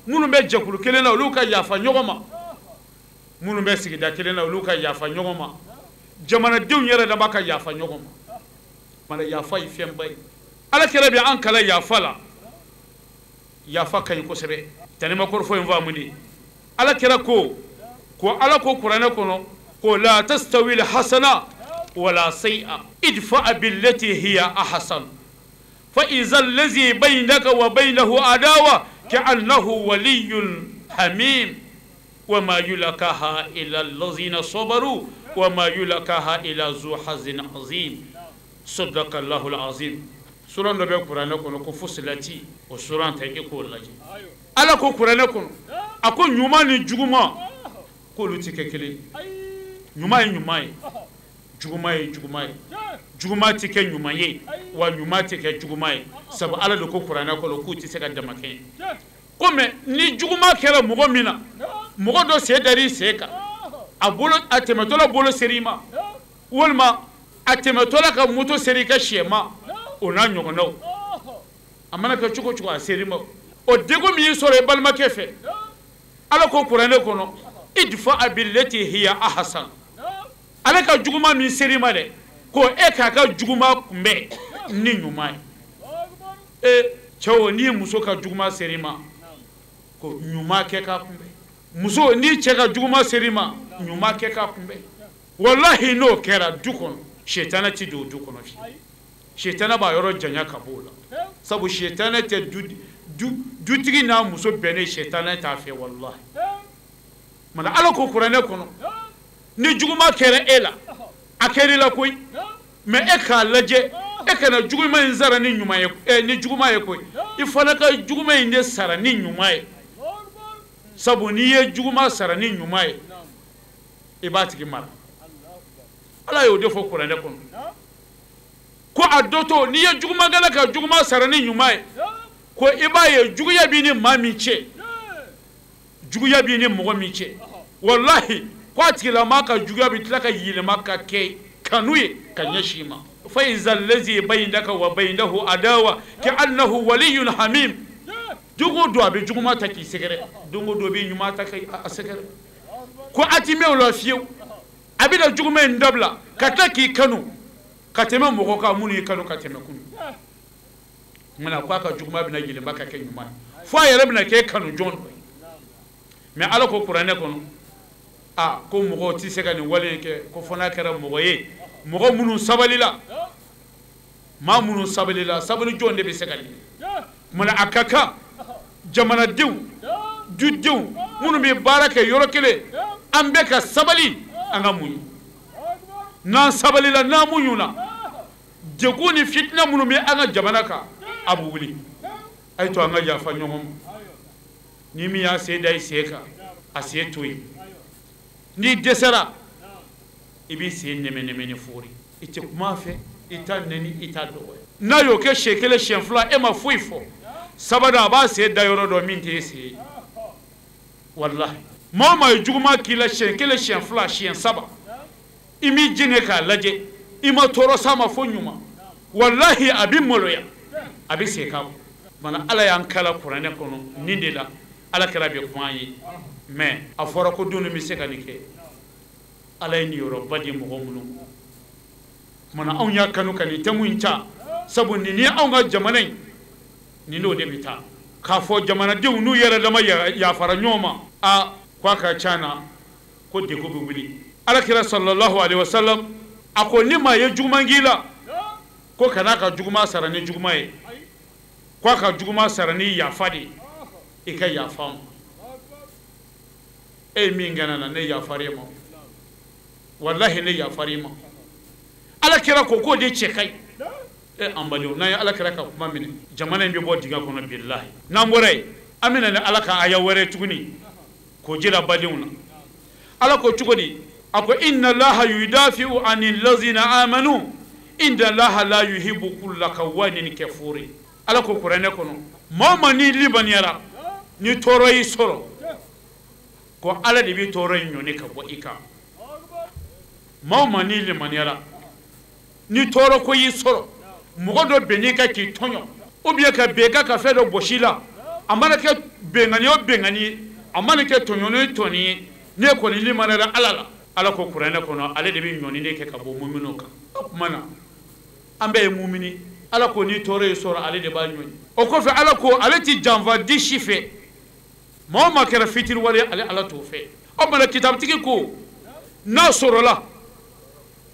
minnu bɛ jɛkulu kelen na olu ka yafa ɲɔgɔn ma, minnu bɛ sigida kelen na olu ka yafa ɲɔgɔn ma, jamanadenw yɛrɛ dama ka yafa ɲɔgɔn ma. Mana yafa ye fɛnba ye. Ala kira bɛ an kalan yafa la. Yafa ka ɲi kosɛbɛ. Tanima kɔrɔfɔ in faamu de. Ala kira ko Ala ko kuranɛ kɔnɔ ko la tastawi al-hasana wala say'a idfa billati hiya ahsan fa iza allazi baynaka wa baynahu adawa ka'annahu waliyyun hamim wa ma yulakaha illa allazina sabaru wa ma yulakaha illa zu hazin azim. Sadaqa Allahu al-azim. Suran dɔ bɛ kuranɛ kɔnɔ ko Fusilati, o suran tɛ e k'o lajɛ. Ala ko kuranɛ kɔnɔ a ko ɲuman ni juguman k'olu tɛ kɛ kelen ye. Ɲuman ye ɲuman ye, juguman ye juguman ye. Juguman tɛ kɛ ɲuman ye, wa ɲuman tɛ kɛ juguman ye. Sabu Ala de ko kuranɛ kɔnɔ k'u tɛ se ka damakɛɲɛ. Ko mɛ ni juguman kɛra mɔgɔ min na, mɔgɔ dɔ sen dar'i sen kan, a bolo a tɛmɛtɔla bolo ser'i ma, walima a tɛmɛtɔla ka moto ser'i ka sɛ ma, o n'a ɲɔgɔnnaw, a mana kɛ cogo cogo a ser'i ma. O degun min y'i sɔrɔ i balimakɛ fɛ, Ala ko kuranɛ kɔnɔ idfa billati hiya ahsan. Ale ka juguman min ser'i ma dɛ, ko e k'a ka juguman kunbɛn ni ɲuman ye. E cɛw, n'i muso ka juguman ser'i ma, ko ɲuman kɛ k'a kunbɛn. Muso, n'i cɛ ka juguman ser'i ma, ɲuman kɛ k'a kunbɛn. Walahi n'o kɛra du kɔnɔ, sɛtanɛ ti don du kɔnɔ fiyewu. Sɛtanɛ b'a yɔrɔ janya ka bɔ o la. Sabu sɛtanɛ tɛ dutigi n'a muso bɛnnen, sɛtanɛ t'a fɛ walahi. Mana Ala ko kuranɛ kɔnɔ ni juguman kɛra e la, a kɛra i la koyi, mɛ e k'a lajɛ, e kana juguman in sara ni ɲuman ye, ni juguman ye koyi, i fana ka juguman in de sara ni ɲuman ye. Sabu n'i ye juguman sara ni ɲuman ye, i b'a tigi mara. Ala y'o de fɔ kuranɛ kɔnɔ ko a dɔ to n'i ye jugumankɛla ka juguman sara ni ɲuman ye, ko i b'a ye juguya b'i ni maa min cɛ, juguya b'i ni mɔgɔ min cɛ, walahi ko a tigilamaa ka juguya bɛ tila ka yɛlɛma ka kɛ kanu ye ka ɲɛsin i ma. Fa iza allazi baynaka wa baynahu adawa ka'annahu waliyyun hamim. Don o don a bɛ juguman ta k'i sɛgɛrɛ, don o don a bɛ ɲuman ta k'a sɛgɛrɛ. Ko a ti mɛn o la fiyewu, a bɛna juguman in dabila ka tila k'i kanu ka tɛmɛ mɔgɔ kan minnu y'i kanu ka tɛmɛ kunun. Munna ko a ka juguman bɛna yɛlɛma ka kɛ ɲuman ye, fo a yɛrɛ bɛna kɛ kanu jɔn dɔ ye. Mɛ Ala ko kuranɛ kɔnɔ a ko mɔgɔw tɛ se ka nin wale in kɛ, ko fo n'a kɛra mɔgɔ ye, mɔgɔ minnu sabalila, maa minnu sabalila, sabali jɔn de bɛ se ka nin kɛ. Munna a ka kan jamanadenw, dudenw minnu bɛ baara kɛ yɔrɔ kelen, an bɛɛ ka sabali, an ka muɲu. N'an sabalila, n'an muɲuna, degun ni fitinɛ minnu bɛ an ka jamana kan, a bɛ wuli. A ye to an ka yafa ɲɔgɔn ma. Ni min y'a sen da i sen kan, a sen to yen. N'i dɛsɛra, i b'i sen nɛmɛ nɛmɛ ni fori. I tɛ kuma a fɛ, i t'a nɛni, i t'a dɔgɔya. N'a y'o kɛ siɲɛ kelen, siɲɛ fila, e ma foyi fɔ. Sabanan, a b'a sen da yɔrɔ dɔ min t'e sen ye. Walahi maa o maa ye juguman k'i la siɲɛ kelen, siɲɛ fila, siɲɛ saba, i m'i jɛngɛ k'a lajɛ, i ma tɔɔrɔ s'a ma fo ɲuman, walahi a bɛ maloya, a bɛ segin k'a kɔ. Mana Ala y'an kala kuranɛ kɔnɔ nin de la, Ala kɛra bɛ kuma an ye. Mais a fɔra ko don bɛ se ka nin kɛ, Ala ye niyɔrɔba di mɔgɔ minnu ma. Kumana anw y'a kanu ka nin thème in ta, sabu nin ni anw ka jamana in nin n'o de bɛ taa. K'a fɔ jamanadenw n'u yɛrɛ dama yafara ɲɔgɔn ma, a k'a ka ca na ko degun bɛ wuli. Ala kira sallallahu alaihi wasallam a ko ni maa ye juguman k'i la, ko kana ka juguman sara ni juguman ye, k'a ka juguman sara ni yafa de ye, i ka yafa ma. E ye min kɛ ne la, ne yafara e ma, walahi ne yafara i ma. Ala kira ko k'o de cɛ ka ɲi. E an badenw, n'an ye Ala kira ka kuma minɛ, jamana in bɛ bɔ dingɛ kɔnɔ bilahi. N'an bɔra yen, an bɛna ni Ala ka aya wɛrɛ tuguni k'o jira badenw na. Ala ko cogo di? A ko inna Allaha yudafi'u anil lazina amanu inna Allaha la yuhibbu kulla kawanin kafuri. Ala ko kuranɛ kɔnɔ, maa o maa n'i libaniyara, ni tɔɔrɔ y'i sɔrɔ, ko Ala de bɛ tɔɔrɔ in ɲɔni ka bɔ i kan. Maa o maa n'i limaniyara, ni tɔɔrɔ ko y'i sɔrɔ, mɔgɔ dɔ bɛnn'i kan k'i tɔɲɔ, ou bien ka bɛn i kan ka fɛn dɔ bɔsi i la, a mana kɛ bɛnkanni o bɛnkanni ye, a mana kɛ tɔɲɔni o tɔɲɔni ye, n'e kɔni limaniyara Ala la, Ala ko kuranɛ kɔnɔ, ale de bɛ ɲɔni kɛ ka bɔ muminw kan. O tuma na an bɛɛ ye mumini. Ala ko ni tɔɔrɔ y'i sɔrɔ, ale de b'a ɲɔni. O kɔfɛ Ala ko ale tɛ janfa di si fɛ, maa o maa kɛra fitiriwale, ale Ala t'o fɛ. O tuma na kitabutigi ko n'a sɔrɔla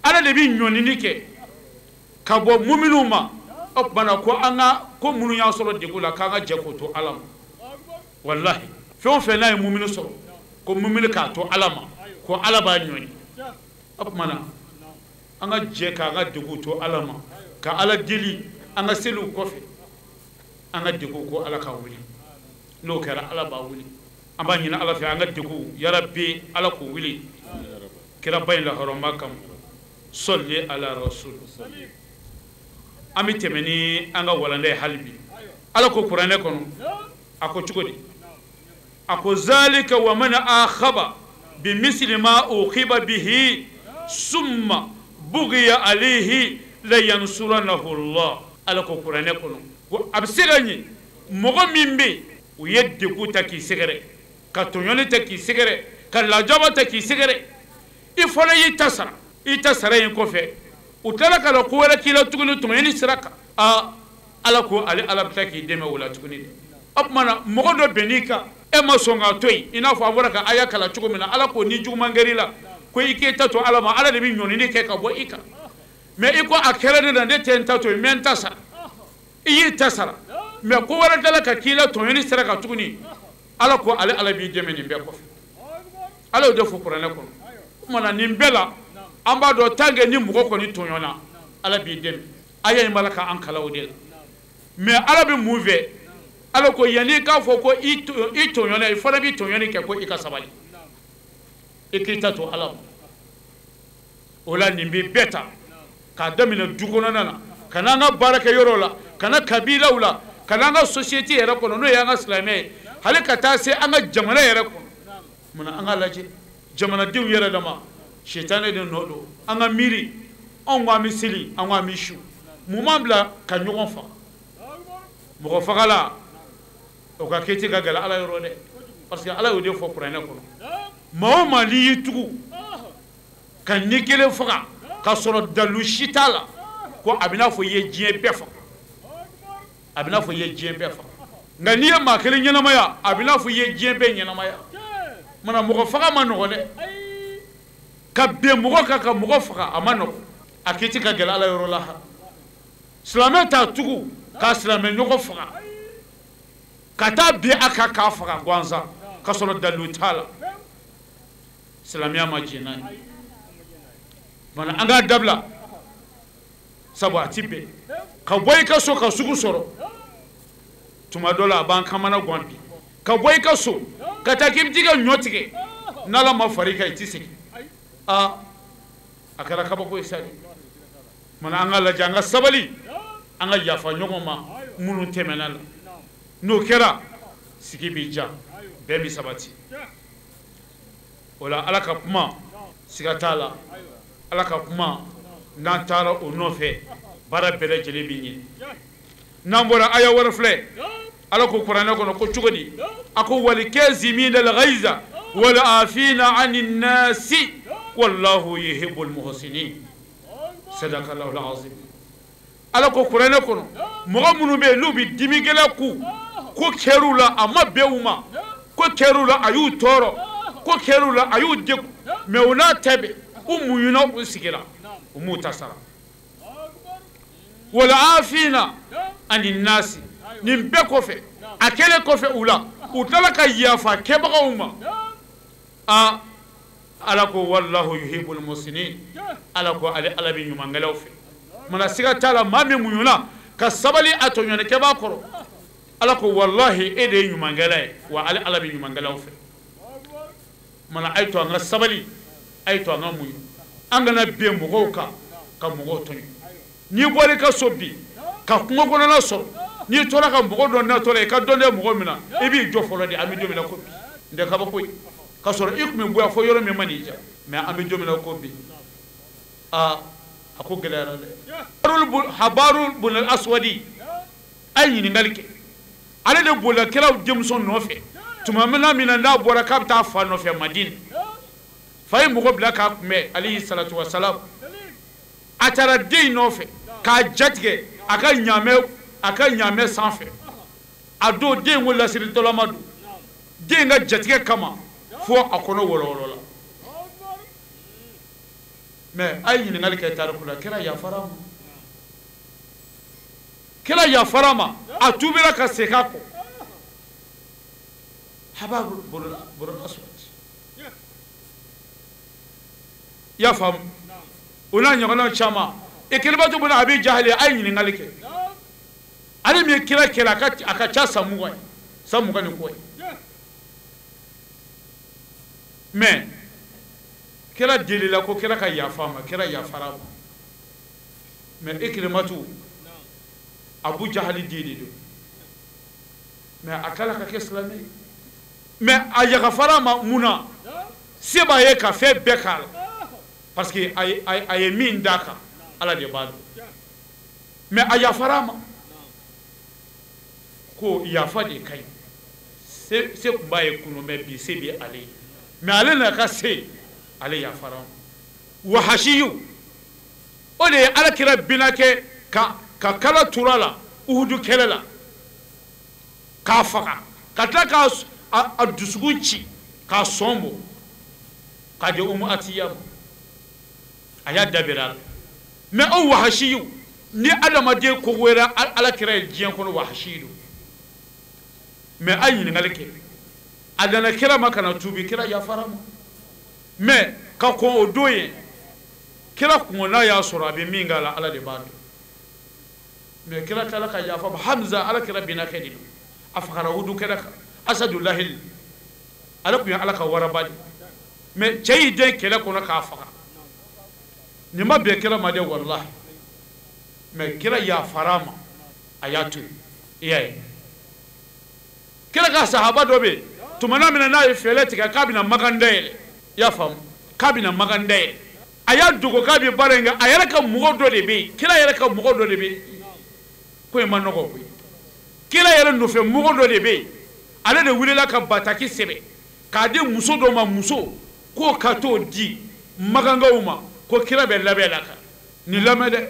Ala de bɛ ɲɔnini kɛ ka bɔ muminw ma, o tuma na ko an ka ko minnu y'an sɔrɔ degun la, k'an ka jɛ k'o to Ala ma. Walahi fɛn o fɛn n'a ye mumini sɔrɔ, ko mumini k'a to Ala ma, ko Ala b'a ɲɔni. O tuma na an ka jɛ k'an ka degun to Ala ma, ka Ala deli an ka seliw kɔfɛ, an ka degun ko Ala ka wuli. N'o kɛra Ala b'a wuli. An b'a ɲini Ala fɛ an ka degun yarabi Ala k'o wuli kiraba in lahɔrɔma kama. Sɔli ala rasul. An bɛ tɛmɛ ni an ka walanda ye hali bi. Ala ko kuranɛ kɔnɔ, a ko cogo di? A ko zalika wa man akhaba bi misli ma uqiba bihi summa bughiya alayhi la yansuranahu Allah. Ala ko kuranɛ kɔnɔ ko a bɛ se ka ɲɛ mɔgɔ min bɛ yen, u ye degun ta k'i sɛgɛrɛ, ka tɔɲɔni ta k'i sɛgɛrɛ, ka lajaba ta k'i sɛgɛrɛ, i fana y'i ta sara, i ta sara in kɔfɛ u tilala ka na ko wɛrɛ k'i la tuguni tɔɲɔni sira kan. Aa Ala ko ale Ala bɛ tila k'i dɛmɛ o la tuguni dɛ. O tuma na mɔgɔ dɔ bɛnn'i kan, e ma sɔn k'a to yen, i n'a fɔ a bɔra ka aya kalan cogo min na, Ala ko ni juguman kɛr'i la, ko i k'e ta to Ala ma, Ala de bɛ ɲɔnini kɛ ka bɔ i kan. Mais i ko a kɛra ne la, ne tɛ n ta to yen, n bɛ n ta sara. I y'i ta sara, mais ko wɛrɛ tilala ka k'i la tɔɲɔni sira kan tuguni, Ala ko ale Ala b'i dɛmɛ nin bɛɛ kɔfɛ. Ala y'o de fɔ kuranɛ kɔnɔ. O tuma na nin bɛɛ la, an b'a dɔn tant que ni mɔgɔ kɔni tɔɲɔna, Ala b'i dɛmɛ. Aya in b'a la k'an kalan o de la. Mais Ala bɛ mun fɛ? Ala ko yanni i k'a fɔ ko i tɔɲɔna, i fana bɛ tɔɲɔni kɛ, ko i ka sabali, i k'i ta to Ala ma. O la nin bɛ bɛɛ ta, k'a daminɛ du kɔnɔna na, ka n'an ka baarakɛyɔrɔ la, ka na kabilaw la, ka n'an ka société yɛrɛ kɔnɔ, n'o y'an ka silamɛ ye, hali ka taa se an ka jamana yɛrɛ kɔnɔ. Munna an k'a lajɛ jamanadenw yɛrɛ dama, sitanɛ de nɔ don. An ka miiri, anw ko an bɛ seli, an ko an bɛ su, mun b'an bila ka ɲɔgɔn faga? Mɔgɔ fagala, o ka kiti ka gɛlɛn Ala yɔrɔ dɛ, parce que Ala y'o de fɔ kuranɛ kɔnɔ. Maa o maa n'i y'i tugu ka ni kelen faga k'a sɔrɔ dalu si t'a la, ko a bɛ n'a fɔ i ye diɲɛ bɛɛ faga, a bɛ n'a fɔ i ye diɲɛ bɛɛ faga. Nka n'i ye maa kelen ɲɛnamaya, a bɛ n'a fɔ i ye diɲɛ bɛɛ ɲɛnamaya. Munna mɔgɔ faga ma nɔgɔn dɛ, ka bin mɔgɔ kan ka mɔgɔ faga a ma nɔgɔn, a kiti ka gɛlɛn Ala yɔrɔ la. Silamɛ t'a tugu k'a silamɛ ɲɔgɔn faga, ka taa bin a kan k'a faga gansan k'a sɔrɔ dalu t'a la, silamɛya ma jɛn n'a ye. Mana an k'a dabila, sabu a ti bɛn ka bɔ i ka so ka sugu sɔrɔ, tuma dɔ la a b'an kamana gan bi, ka bɔ i ka so ka taa k'i bɛ t'i ka ɲɔ tigɛ, n'Ala ma far'i kan i ti segin. Aa a kɛra kabako ye sa dɛ. Mana an ka lajɛ, an ka sabali, an ka yafa ɲɔgɔn ma minnu tɛmɛna la. N'o kɛra, sigi bɛ diya, bɛn bɛ sabati. O la Ala ka kuma siga t'a la, Ala ka kuma n'an taara o nɔfɛ baara bɛɛ lajɛlen bɛ ɲɛ. N'an bɔra aya wɛrɛ filɛ, Ala ko kuranɛ kɔnɔ ko cogo di? A ko wal kazimina al ghaiza wal afina anin nasi wallahu yuhibbul muhsinin. Sadakallahu al azim. Ala ko kuranɛ kɔnɔ mɔgɔ minnu bɛ yen n'u bɛ dimigɛlɛn ku, ko kɛr'u la a ma bɛn u ma, ko kɛr'u la a y'u tɔɔrɔ, ko kɛr'u la a y'u degun, mais o n'a ta bɛɛ u muɲuna, u sigira, u m'u ta sara. Wal afina anin nasi, nin bɛɛ kɔfɛ, a kɛlen kɔfɛ u la, u tilala ka yafa kɛbagaw ma. Aa, Ala ko wallahu yuhibbul muhsinin, Ala ko ale Ala bɛ ɲumankɛlaw fɛ. Mana siga t'a la, maa min muɲuna ka sabali a tɔɲɔnikɛbaa kɔrɔ, Ala ko walahi e de ye ɲumankɛla ye, wa ale Ala bɛ ɲumankɛlaw fɛ. Mana a ye to an ka sabali, a ye to an ka muɲu, an kana bin mɔgɔw kan ka mɔgɔw tɔɲɔ. N'i bɔra i ka so bi ka kungo kɔnɔna sɔrɔ, n'i tora ka mɔgɔ dɔ natɔ la i ka dɔn tɛ mɔgɔ min na, i b'i jɔ fɔlɔ de. An bɛ don min na ko bi, n tɛ kabako ye k'a sɔrɔ i tun bɛ bɔ yan fo yɔrɔ min ma n'i diya, mais an bɛ don min na ko bi, aa a ko gɛlɛyara dɛ. Habaru bun al-Aswadi a ye ɲininkali kɛ, ale de bolila kiraw denmuso nɔfɛ tuma min na n'a bɔra k'a bɛ taa fa nɔfɛ Madina, fa ye mɔgɔ bila k'a kunbɛn alayhi salatu wa salam. A taara den in nɔfɛ k'a jatigɛ a ka ɲaamɛ sanfɛ. A don den ko lasiritɔlama don, den ka jatigɛ kama fo a kɔnɔ wɔlɔwɔlɔ la. Mais a ye ɲininkali kɛ tariku la, kira yafara ma, kira yafara ma, a tuubira ka segin a kɔ. Habaru bun Aswad, i y'a faamu, o n'a ɲɔgɔnnaw caman. Ikirimatu bun Abi Jahali a ye ɲininkali kɛ, ale min ye kira kɛlɛ a ka ca san 20 ye, san 20 ni kɔ ye. Mais kira delila ko kira ka yafa ma, kira yafara ma. Mais Ikirimatu Abu Jahali den de don, mais a kɛla ka kɛ silamɛ ye. Mais a yafara ma mun na? Se b'a ye ka fɛn bɛɛ k'a la, parce que a ye min d'a kan Ala de b'a dɔn. Mais a yafara ma, ko yafa de ka ɲi. Se tun b'a ye kunun, mais bi se bɛ ale ye, mais ale n'a ka se, ale yafara ma. Wahasiyu o de ye Ala kira binakɛ ka kala tura la Uhudu kɛlɛ la k'a faga, ka tila k'a dusukun ci k'a sɔn bɔ k'a di Umu Atiya ma, a y'a dabira a la. Mais o wahasiyu, ni adamaden ko wɛrɛ Ala kira ye diɲɛ kɔnɔ, wahasi don. Mais a ye ɲininkali kɛ, a nana kira ma ka na tuubi, kira yafara ma. Mais ka kɔn o don ye, kira kungo n'a y'a sɔrɔ a bɛ min k'a la Ala de b'a dɔn. Mais kira tilala ka yafa ma. Hamza Ala kira binakɛ de don, a fagara Uhudu kɛlɛ kan, Asadulahi, ale tun ye Ala ka waraba de. Mais cɛ y'i den kɛlɛ kɔnɔ k'a faga, nin ma bɛn kira ma dɛ walahi. Mais kira yafara ma, a y'a to yen. I y'a ye, kira ka sahaba dɔ bɛ yen, tuma min na n'a ye fɛɛrɛ tigɛ k'a bɛna Makan dayɛlɛ, i y'a faamu, k'a bɛna Makan dayɛlɛ, a y'a dogo k'a bɛ baara in kɛ, a yɛrɛ ka mɔgɔ dɔ de bɛ yen, kira yɛrɛ ka mɔgɔ dɔ de bɛ yen, ko in ma nɔgɔ koyi, kira yɛrɛ nɔfɛ mɔgɔ dɔ de bɛ yen, ale de wulila ka bataki sɛbɛn k'a di muso dɔ ma, muso k'o ka t'o di Makankaw ma, ko kira bɛ labɛn la kan. Nin lamɛn dɛ,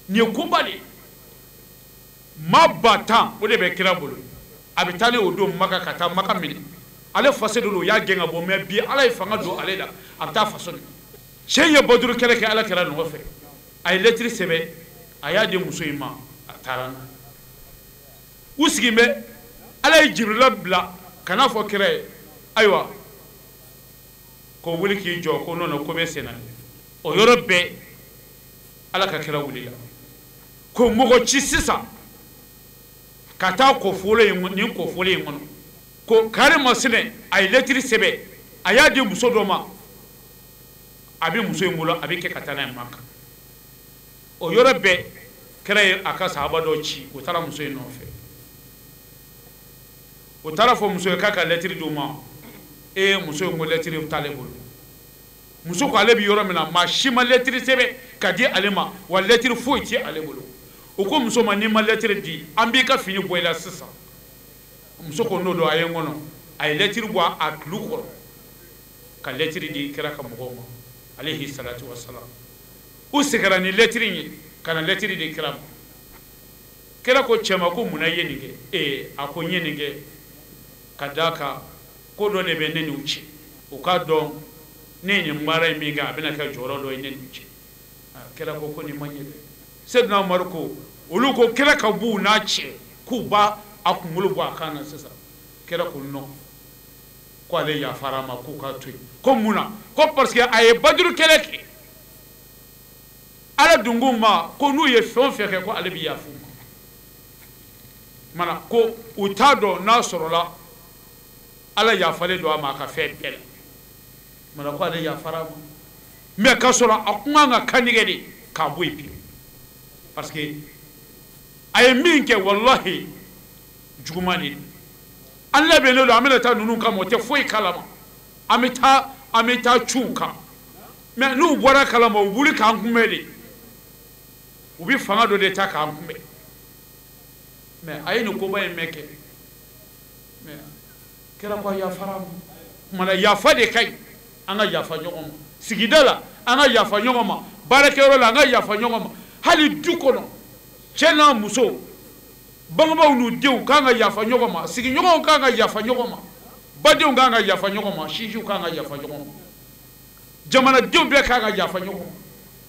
nin ye koba de ye. Maa 10,000 o de bɛ kira bolo, a bɛ taa ne o don Maka ka taa Maka minɛ. Ale faso de don, o y'a gɛn ka bɔ, mais bi Ala ye fanga don ale la, a bɛ taa faso minɛ. Cɛ in ye Baduru kɛlɛ kɛ Ala kira nɔfɛ, a ye lɛtiri sɛbɛn, a y'a di muso in ma, a taara n'a ye. U sigilen bɛ, Ala ye Jibirila bila ka n'a fɔ kira ye, ayiwa ko wuli k'i jɔ, ko non ko bɛ sen na. O yɔrɔ bɛɛ Ala ka kira wulila ko mɔgɔ ci sisan ka taa kɔfolo in nin kɔfolo in kɔnɔ, ko kari masinɛ a ye lɛtiri sɛbɛn, a y'a di muso dɔ ma, a bɛ muso in bolo, a bɛ kɛ ka taa n'a ye Maka. O yɔrɔ bɛɛ kira ye a ka sahaba dɔ ci, o taara muso in nɔfɛ. O taara fɔ muso ye k'a ka lɛtiri d'u ma, E muso in ko lɛtiri t'ale bolo. Muso ko ale bɛ yɔrɔ min na, maa si ma lɛtiri sɛbɛn ka di ale ma, wa lɛtiri foyi tɛ ale bolo. U ko muso ma, n'i ma lɛtiri di, an b'i ka fini bɔ i la sisan. Muso ko n'o don, a ye n kɔnɔ. A ye lɛtiri bɔ a tulu kɔrɔ ka lɛtiri di kira ka mɔgɔw ma, alayhi salatu wa salam. U seginna ni lɛtiri in ye ka na lɛtiri di kira ma. Kira ko cɛ ma ko munna i ye nin kɛ? Ee, a ko n ye nin kɛ ka d'a kan ko dɔ de bɛ ne n'u cɛ, u k'a dɔn ne ye nin baara in min kɛ, a bɛna kɛ jɔyɔrɔ dɔ ye ne n'u cɛ. Kira ko ko nin ma ɲɛ dɛ. Seydina Umaru ko, olu ko kira ka b'u n'a cɛ k'u b'a a kunkolo bɔ a kan na sisan. Kira ko non, ko ale yafara a ma, k'u k'a to yen. Ko mun na? Ko parce que a ye Baduru kɛlɛ kɛ, Ala dun k'u ma ko n'u ye fɛn o fɛn kɛ ko ale bɛ yafa u ma. Mana ko u t'a dɔn n'a sɔrɔla Ala yafalen don a ma a ka fɛn bɛɛ la. Mana ko ale yafara a ma, mais k'a sɔrɔ a kun kan ka kantigɛ de k'a bɔ yen pewu, parce que a ye min kɛ, walahi juguman de don. An labɛnnen don, an bɛna taa ninnu kama, o tɛ foyi kalama, an bɛ taa cun u kan, mais n'u bɔra kalama, u wuli k'an kunbɛn de, u bɛ fanga dɔ de ta k'an kunbɛn. Mais a ye nin koba in mɛn kɛ, mais kira ko a yafara a ma. Kumana yafa de ka ɲi, an ka yafa ɲɔgɔn ma sigida la, an ka yafa ɲɔgɔn ma baarakɛyɔrɔ la, an ka yafa ɲɔgɔn ma hali du kɔnɔ, cɛ n'a muso, bangebaaw n'u denw k'an ka yafa ɲɔgɔn ma, sigiɲɔgɔnw k'an ka yafa ɲɔgɔn ma, badenw k'an ka yafa ɲɔgɔn ma, sinjiw k'an ka yafa ɲɔgɔn ma, jamanadenw bɛɛ k'an ka yafa ɲɔgɔn ma.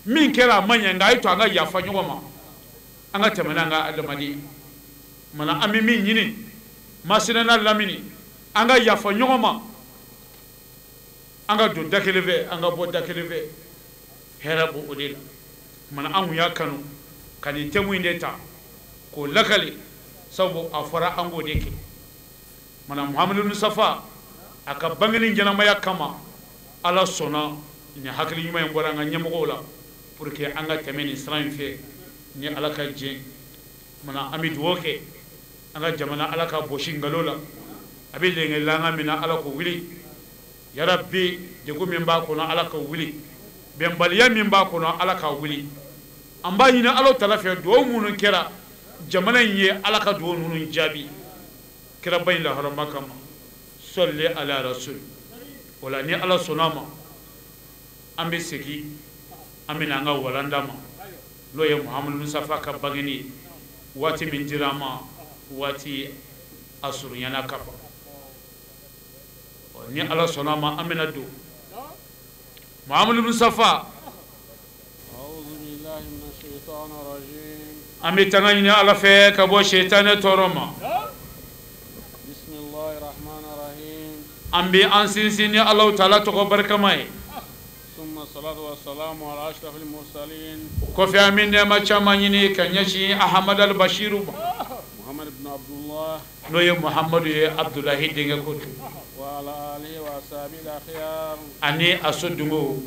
Min kɛra a ma ɲɛ, nka a ye to an ka yafa ɲɔgɔn ma, an ka tɛmɛ n'an ka adamadenya. Mana an bɛ min ɲini Masina n'a lamini, an ka yafa ɲɔgɔn ma, an ka don da kelen fɛ, an ka bɔ da kelen fɛ, hɛrɛ b'o de la. Mana an kun y'a kanu ka nin thème in de ta k'o lakale, sabu a fɔra an k'o de kɛ. Mana Muhamadu Mustafa a ka bangeni ɲɛnamaya kama, Ala sɔnna nin hakili ɲuman in bɔra an ka ɲɛmɔgɔw la pour que an ka tɛmɛ nin sira in fɛ ni Ala ka jɛn. Mana an bɛ dugawu kɛ an ka jamana, Ala ka bɔsi nkalon la, a bɛ lɛnkɛlanga min na, Ala k'o wuli. Yarabi, degun min b'a kɔnɔ, Ala k'o wuli. Bɛnbaliya min b'a kɔnɔ, Ala k'a wuli. An b'a ɲini Ala tala fɛ, dugawu minnu kɛra jamana in ye, Ala ka dugawu ninnu jaabi kiraba in lahɔrɔma kama, sɔli ala rasul. O la ni Ala sɔnna a ma, an bɛ segin, an bɛna an ka walanda ma, n'o ye Muhamadu Mustafa ka bangeni ye. Waati min dira an ma, waati a surunyana ka ban. Ni Ala sɔnna a ma, an bɛna don Muhamadu Mustafa. An bɛ tanga ɲini Ala fɛ ka bɔ sɛtanɛ tɔɔrɔ ma. An bɛ an sinsin ni Alahu taala tɔgɔ barikama ye. O kɔfɛ, an bɛ nɛɛma caman ɲini ka ɲɛsin Ahamadu al-Bashiru ma, n'o ye Muhamadu ye, Abudulahi denkɛ ko don, ani a so dungo,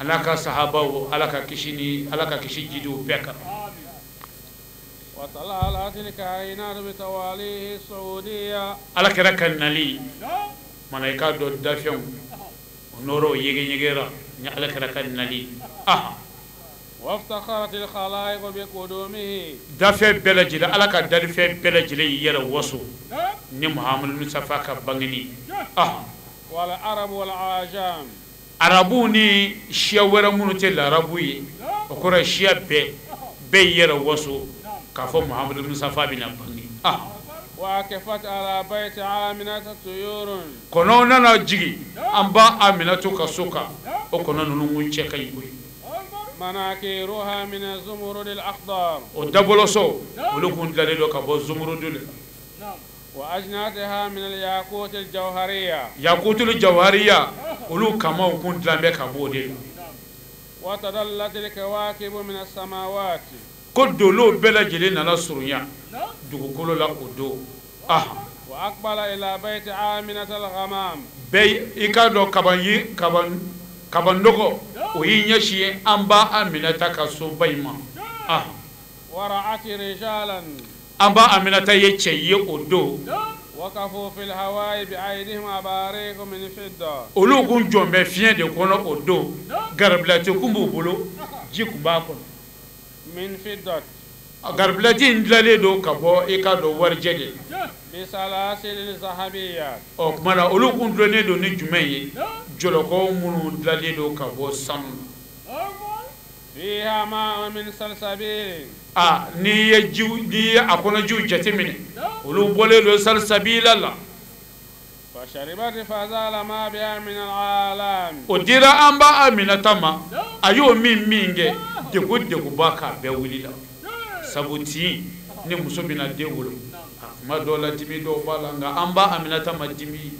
ala ka sahabaw, Ala ka kisi ni Ala ka kisi jidiw bɛɛ kan. Ala kira ka nali mana, i k'a dɔn dafɛnw o nɔrɔ yegeyegera ni ala kira ka nali. Ah, dafɛn bɛɛ lajɛlen, Ala ka dalifɛn bɛɛ lajɛlen y'i yɛrɛ waso ni Muhamadu Mustafa ka bangeni. Ah, arabuw ni siya wɛrɛ minnu tɛ larabu ye, o kɔrɔ ye siya bɛɛ bɛɛ y'i yɛrɛ waso k'a fɔ Muhamadu Mustafa bɛna bange. Ah, kɔnɔw nana jigin an ba Aminatu ka so kan, o kɔnɔ ninnu kun cɛ ka ɲi koyi. O dabɔlɔsɔ olu kun dilanlen don ka bɔ zumurudu de la. Yakutul jawhariya, olu kamaw kun dilan bɛ ka bɔ o de la. Ko dolow bɛɛ lajɛlen nana surunya dugukolo la o don. Ah, bɛɛ i k'a dɔn kaban kaban kaban dɔgɔ, o y'i ɲɛsin an ba Aminata ka soba in ma. Ah, an ba Aminata ye cɛ ye o don, Olu kun jɔn bɛ fiɲɛ de kɔnɔ o don, garibilati kun b'u bolo, ji kun b'a kɔnɔ. Garibilati in dilanlen don ka bɔ i ka dɔn warijɛ de. Ɔ tuma na olu kun dulonnen don ni jumɛn ye? Jɔlɔkɔ minnu dilanlen don ka bɔ sanu. A n'i ye jiw, n'i ye a kɔnɔjiw jateminɛ, olu bɔlen don salsabila la. O dira an ba Aminata ma, a y'o min kɛ, degun degunba k'a bɛɛ wuli la. Sabu tin ni muso bɛna den wolo, a kuma dɔw la dimi dɔw b'a la, nka an ba Aminata ma dimi.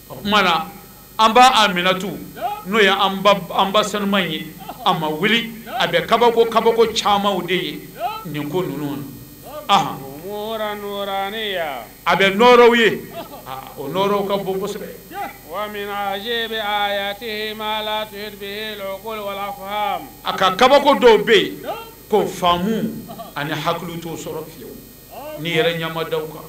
O tuma na an ba Aminatu n'o ye an ba sanuman ye, a ma wuli, a bɛ kabako kabako camanw de ye nin ko ninnu na. A bɛ nɔɔrɔw ye, o nɔɔrɔw ka bon kosɛbɛ. A ka kabako dɔw bɛ yen ko faamu ani hakili t'o sɔrɔ fiyewu n'i yɛrɛ ɲɛ da u kan.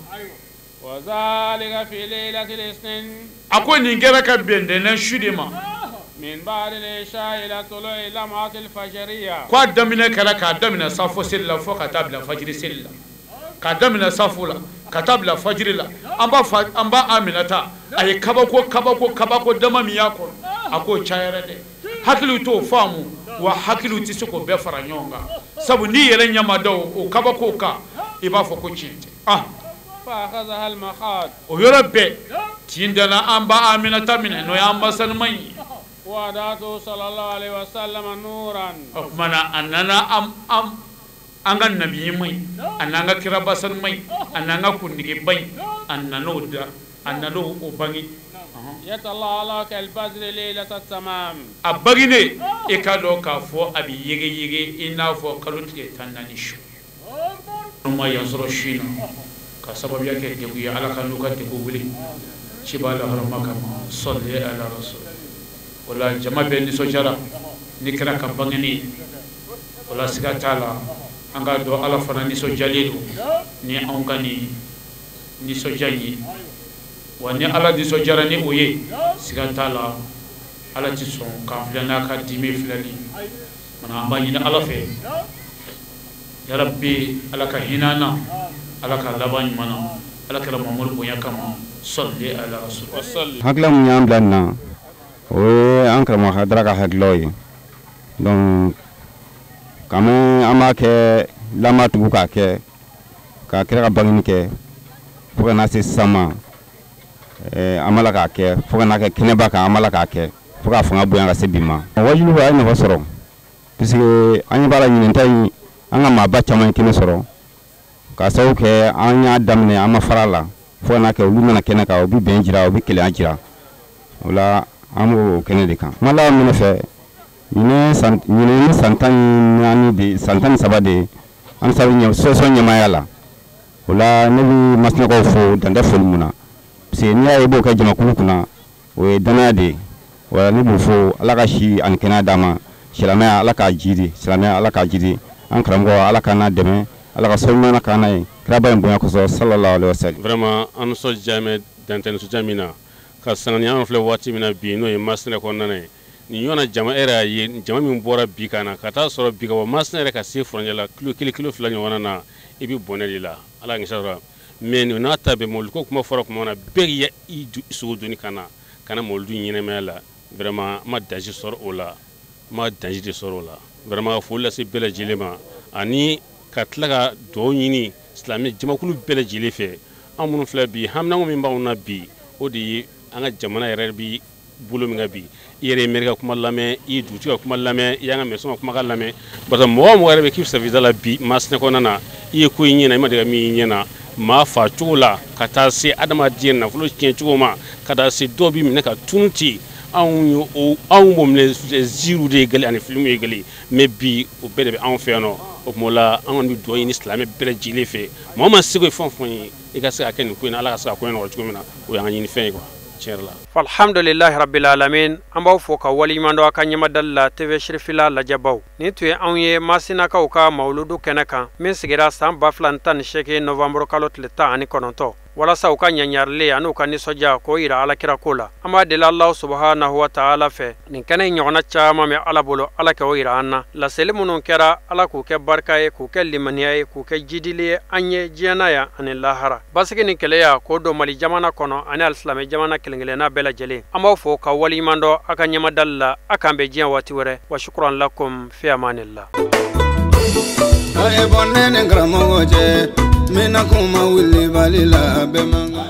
A ko nin kɛra ka bɛn ntɛnɛn su de ma. K'a daminɛ kɛra k'a daminɛ safo seli la fo ka taa bila fajiri seli la, k'a daminɛ safo la ka taa bila fajiri la. An ba Aminata a ye kabako kabako kabako dama min y'a kɔnɔ, a k'o cayara dɛ. Hakiliw t'o faamu, wa hakiliw tɛ se k'o bɛɛ fara ɲɔgɔn kan, sabu n'i yɛrɛ ɲɛ ma da o kabakow kan, i b'a fɔ ko tiɲɛ tɛ. O yɔrɔ bɛɛ tin dana an ba Aminata minɛ, n'o y'an ba sanuman ye. O tuma na a nana an ka nabi ɲuman in, a n'an ka kiraba sanuman in, a n'an ka kuntigiba in, a nan'o da, a nan'o bange. A bangenen, i k'a dɔn k'a fɔ a bɛ yegeyege i n'a fɔ kalo tile 14 su. An ma yan sɔrɔ su in na ka sababuya kɛ degun ye, Ala ka n'u ka degun wuli ciba lahɔrɔma kama, sɔli ala rasul. O la jama bɛɛ nisɔndiyara ni kira ka bangeni ye. O la siga t'a la, an k'a dɔn Ala fana nisɔndiyalen don ni anw ka nin nisɔndiya in ye. Wa ni Ala nisɔndiyara ni o ye, siga t'a la Ala tɛ sɔn k'an filɛ n'a ka dimi filɛli. An b'a ɲini Ala fɛ, yarabi Ala ka hinɛ an na, Ala ka laban ɲuman na, Ala kɛra Mamadu bonya kama, sɔli ala rasul. Hakilila min y'an bila nin na, o ye an karamɔgɔ Hayidara ka hakililaw ye. Donc quand même an b'a kɛ lama tugu k'a kɛ ka kira ka bangeni kɛ fo ka n'a se sisan ma, an b'a la k'a kɛ fo ka n'a kɛ kɛnɛba kan, an b'a la k'a kɛ fo k'a fanga bonya ka se bi ma. Wajibi a ye nafa sɔrɔ, puisque an ɲɛ b'a la ɲinɛn ta in, an ka maaba caman ye kɛnɛ sɔrɔ k'a sababu kɛ an y'a daminɛ, an ma fara a la fo ka n'a kɛ olu nana kɛnɛ kan, u bɛ bɛn jira, u bɛ kelenya jira. O la an b'o kɛnɛ de kan. Kuma laban min ne fɛ, ɲinɛ ni san 14 de, san 13 de ye an sɔsɔ ɲɛmaaya la. O la ne bɛ Masinakaw fo dan tɛ foli mun na, parce que n'i y'a ye i b'o kɛ jamakulu kunna, o ye danaya de ye. O la ne b'u fo, Ala ka si ani kɛnɛya d'an ma, silamɛya Ala k'a jidi, silamɛya Ala k'a jidi, an karamɔgɔ Ala k'an n'a dɛmɛ, Ala ka sababu ɲuman k'an n'a ye kiraba in bonya kosɔn, sallallahu alaihi wa sallam. Vraiment an nisɔndiya bɛ dan tɛ nisɔndiya min na, ka sanga ni an filɛ waati min na bi, n'o ye Masina kɔnɔna ye. Nin ɲɔgɔnna jama, e yɛrɛ y'a ye jama min bɔra bi ka na ka taa sɔrɔ bi ka bɔ Masina yɛrɛ ka se furancɛ la kilo 1 kilo 2 ɲɔgɔnna na, i bɛ bɔnɛ de la. Ala k'i sara. Mais nin n'a ta bɛɛ, mɔbiliko kuma fɔra tuma min na, bɛɛ y'i sogo doni ka na mɔbilidu ɲɛnamaya la. Vraiment n ma danger sɔrɔ o la, n ma danger de sɔrɔ o la. Vraiment ka foli lase bɛɛ lajɛlen ma, ani ka tila ka dugawu ɲini silamɛ jamakulu bɛɛ lajɛlen fɛ. An minnu filɛ bi, haminanko min b'anw na bi, o de ye an ka jamana yɛrɛ bi bolo min kan bi. I yɛrɛ ye maire ka kuma lamɛn, i ye dugutigi ka kuma lamɛn, i y'an ka maire ka kumakan lamɛn. Parce que mɔgɔ o mɔgɔ yɛrɛ bɛ k'i bɛ la bi Masina kɔnɔna na, i ye ko i ɲɛna, i ma deli ka min ɲɛna, maa fa cogo la ka taa se adamaden nafolo tiɲɛ cogo ma, ka taa se dɔw b'i minɛ ka tunu ten. Anw b'o minɛ ziiriw de ye gale ani filimu ye gale, mais bi o bɛɛ de bɛ anw fɛ yan nɔ. O tuma la an kɔni bɛ dugawu ɲini silamɛ bɛɛ lajɛlen fɛ, mɔgɔ ma seko ye fɛn o fɛn ye, i ka se ka kɛ nin ko in na, Ala ka se ka ko in nɔgɔya cogo min na, o y'an ka ɲinifɛn ye quoi. tiɲɛ yɛrɛ la. Alhamdulilahi rabbil alamin, an b'aw fo ka waleɲuman dɔn a ka ɲɛmadali la TV Sirifila lajɛbaw. Nin tun ye anw ye Masinakaw ka mawuludu kɛnɛ kan min sigira san 2018 novembre kalo tile 19 walasa u ka ɲaɲarilen an'u ka nisɔndiya k'o yira alakira ko la. An b'a deli Alahu subahanahu wa taala fɛ nin kɛnɛ in ɲɔgɔnna caman bɛ Ala bolo, Ala k'o yira an na. Laseli minnu kɛra, Ala k'u kɛ barika ye, k'u kɛ limaniya ye, k'u kɛ jidili ye an ye diɲɛ na yan ani lahara. Basigi ni kɛlɛya k'o don Mali jamana kɔnɔ ani alisilamɛ jamana kelen-kelenna bɛɛ lajɛlen. An b'aw fo ka waleɲuman dɔn a ka ɲɛmadali la. A k'an bɛn diɲɛ waati wɛrɛ. Wa shukran lakum fi amanillah. A ye bɔ ne ni karamɔgɔ cɛ, n bɛna kuma wulibali la bɛɛ man kan.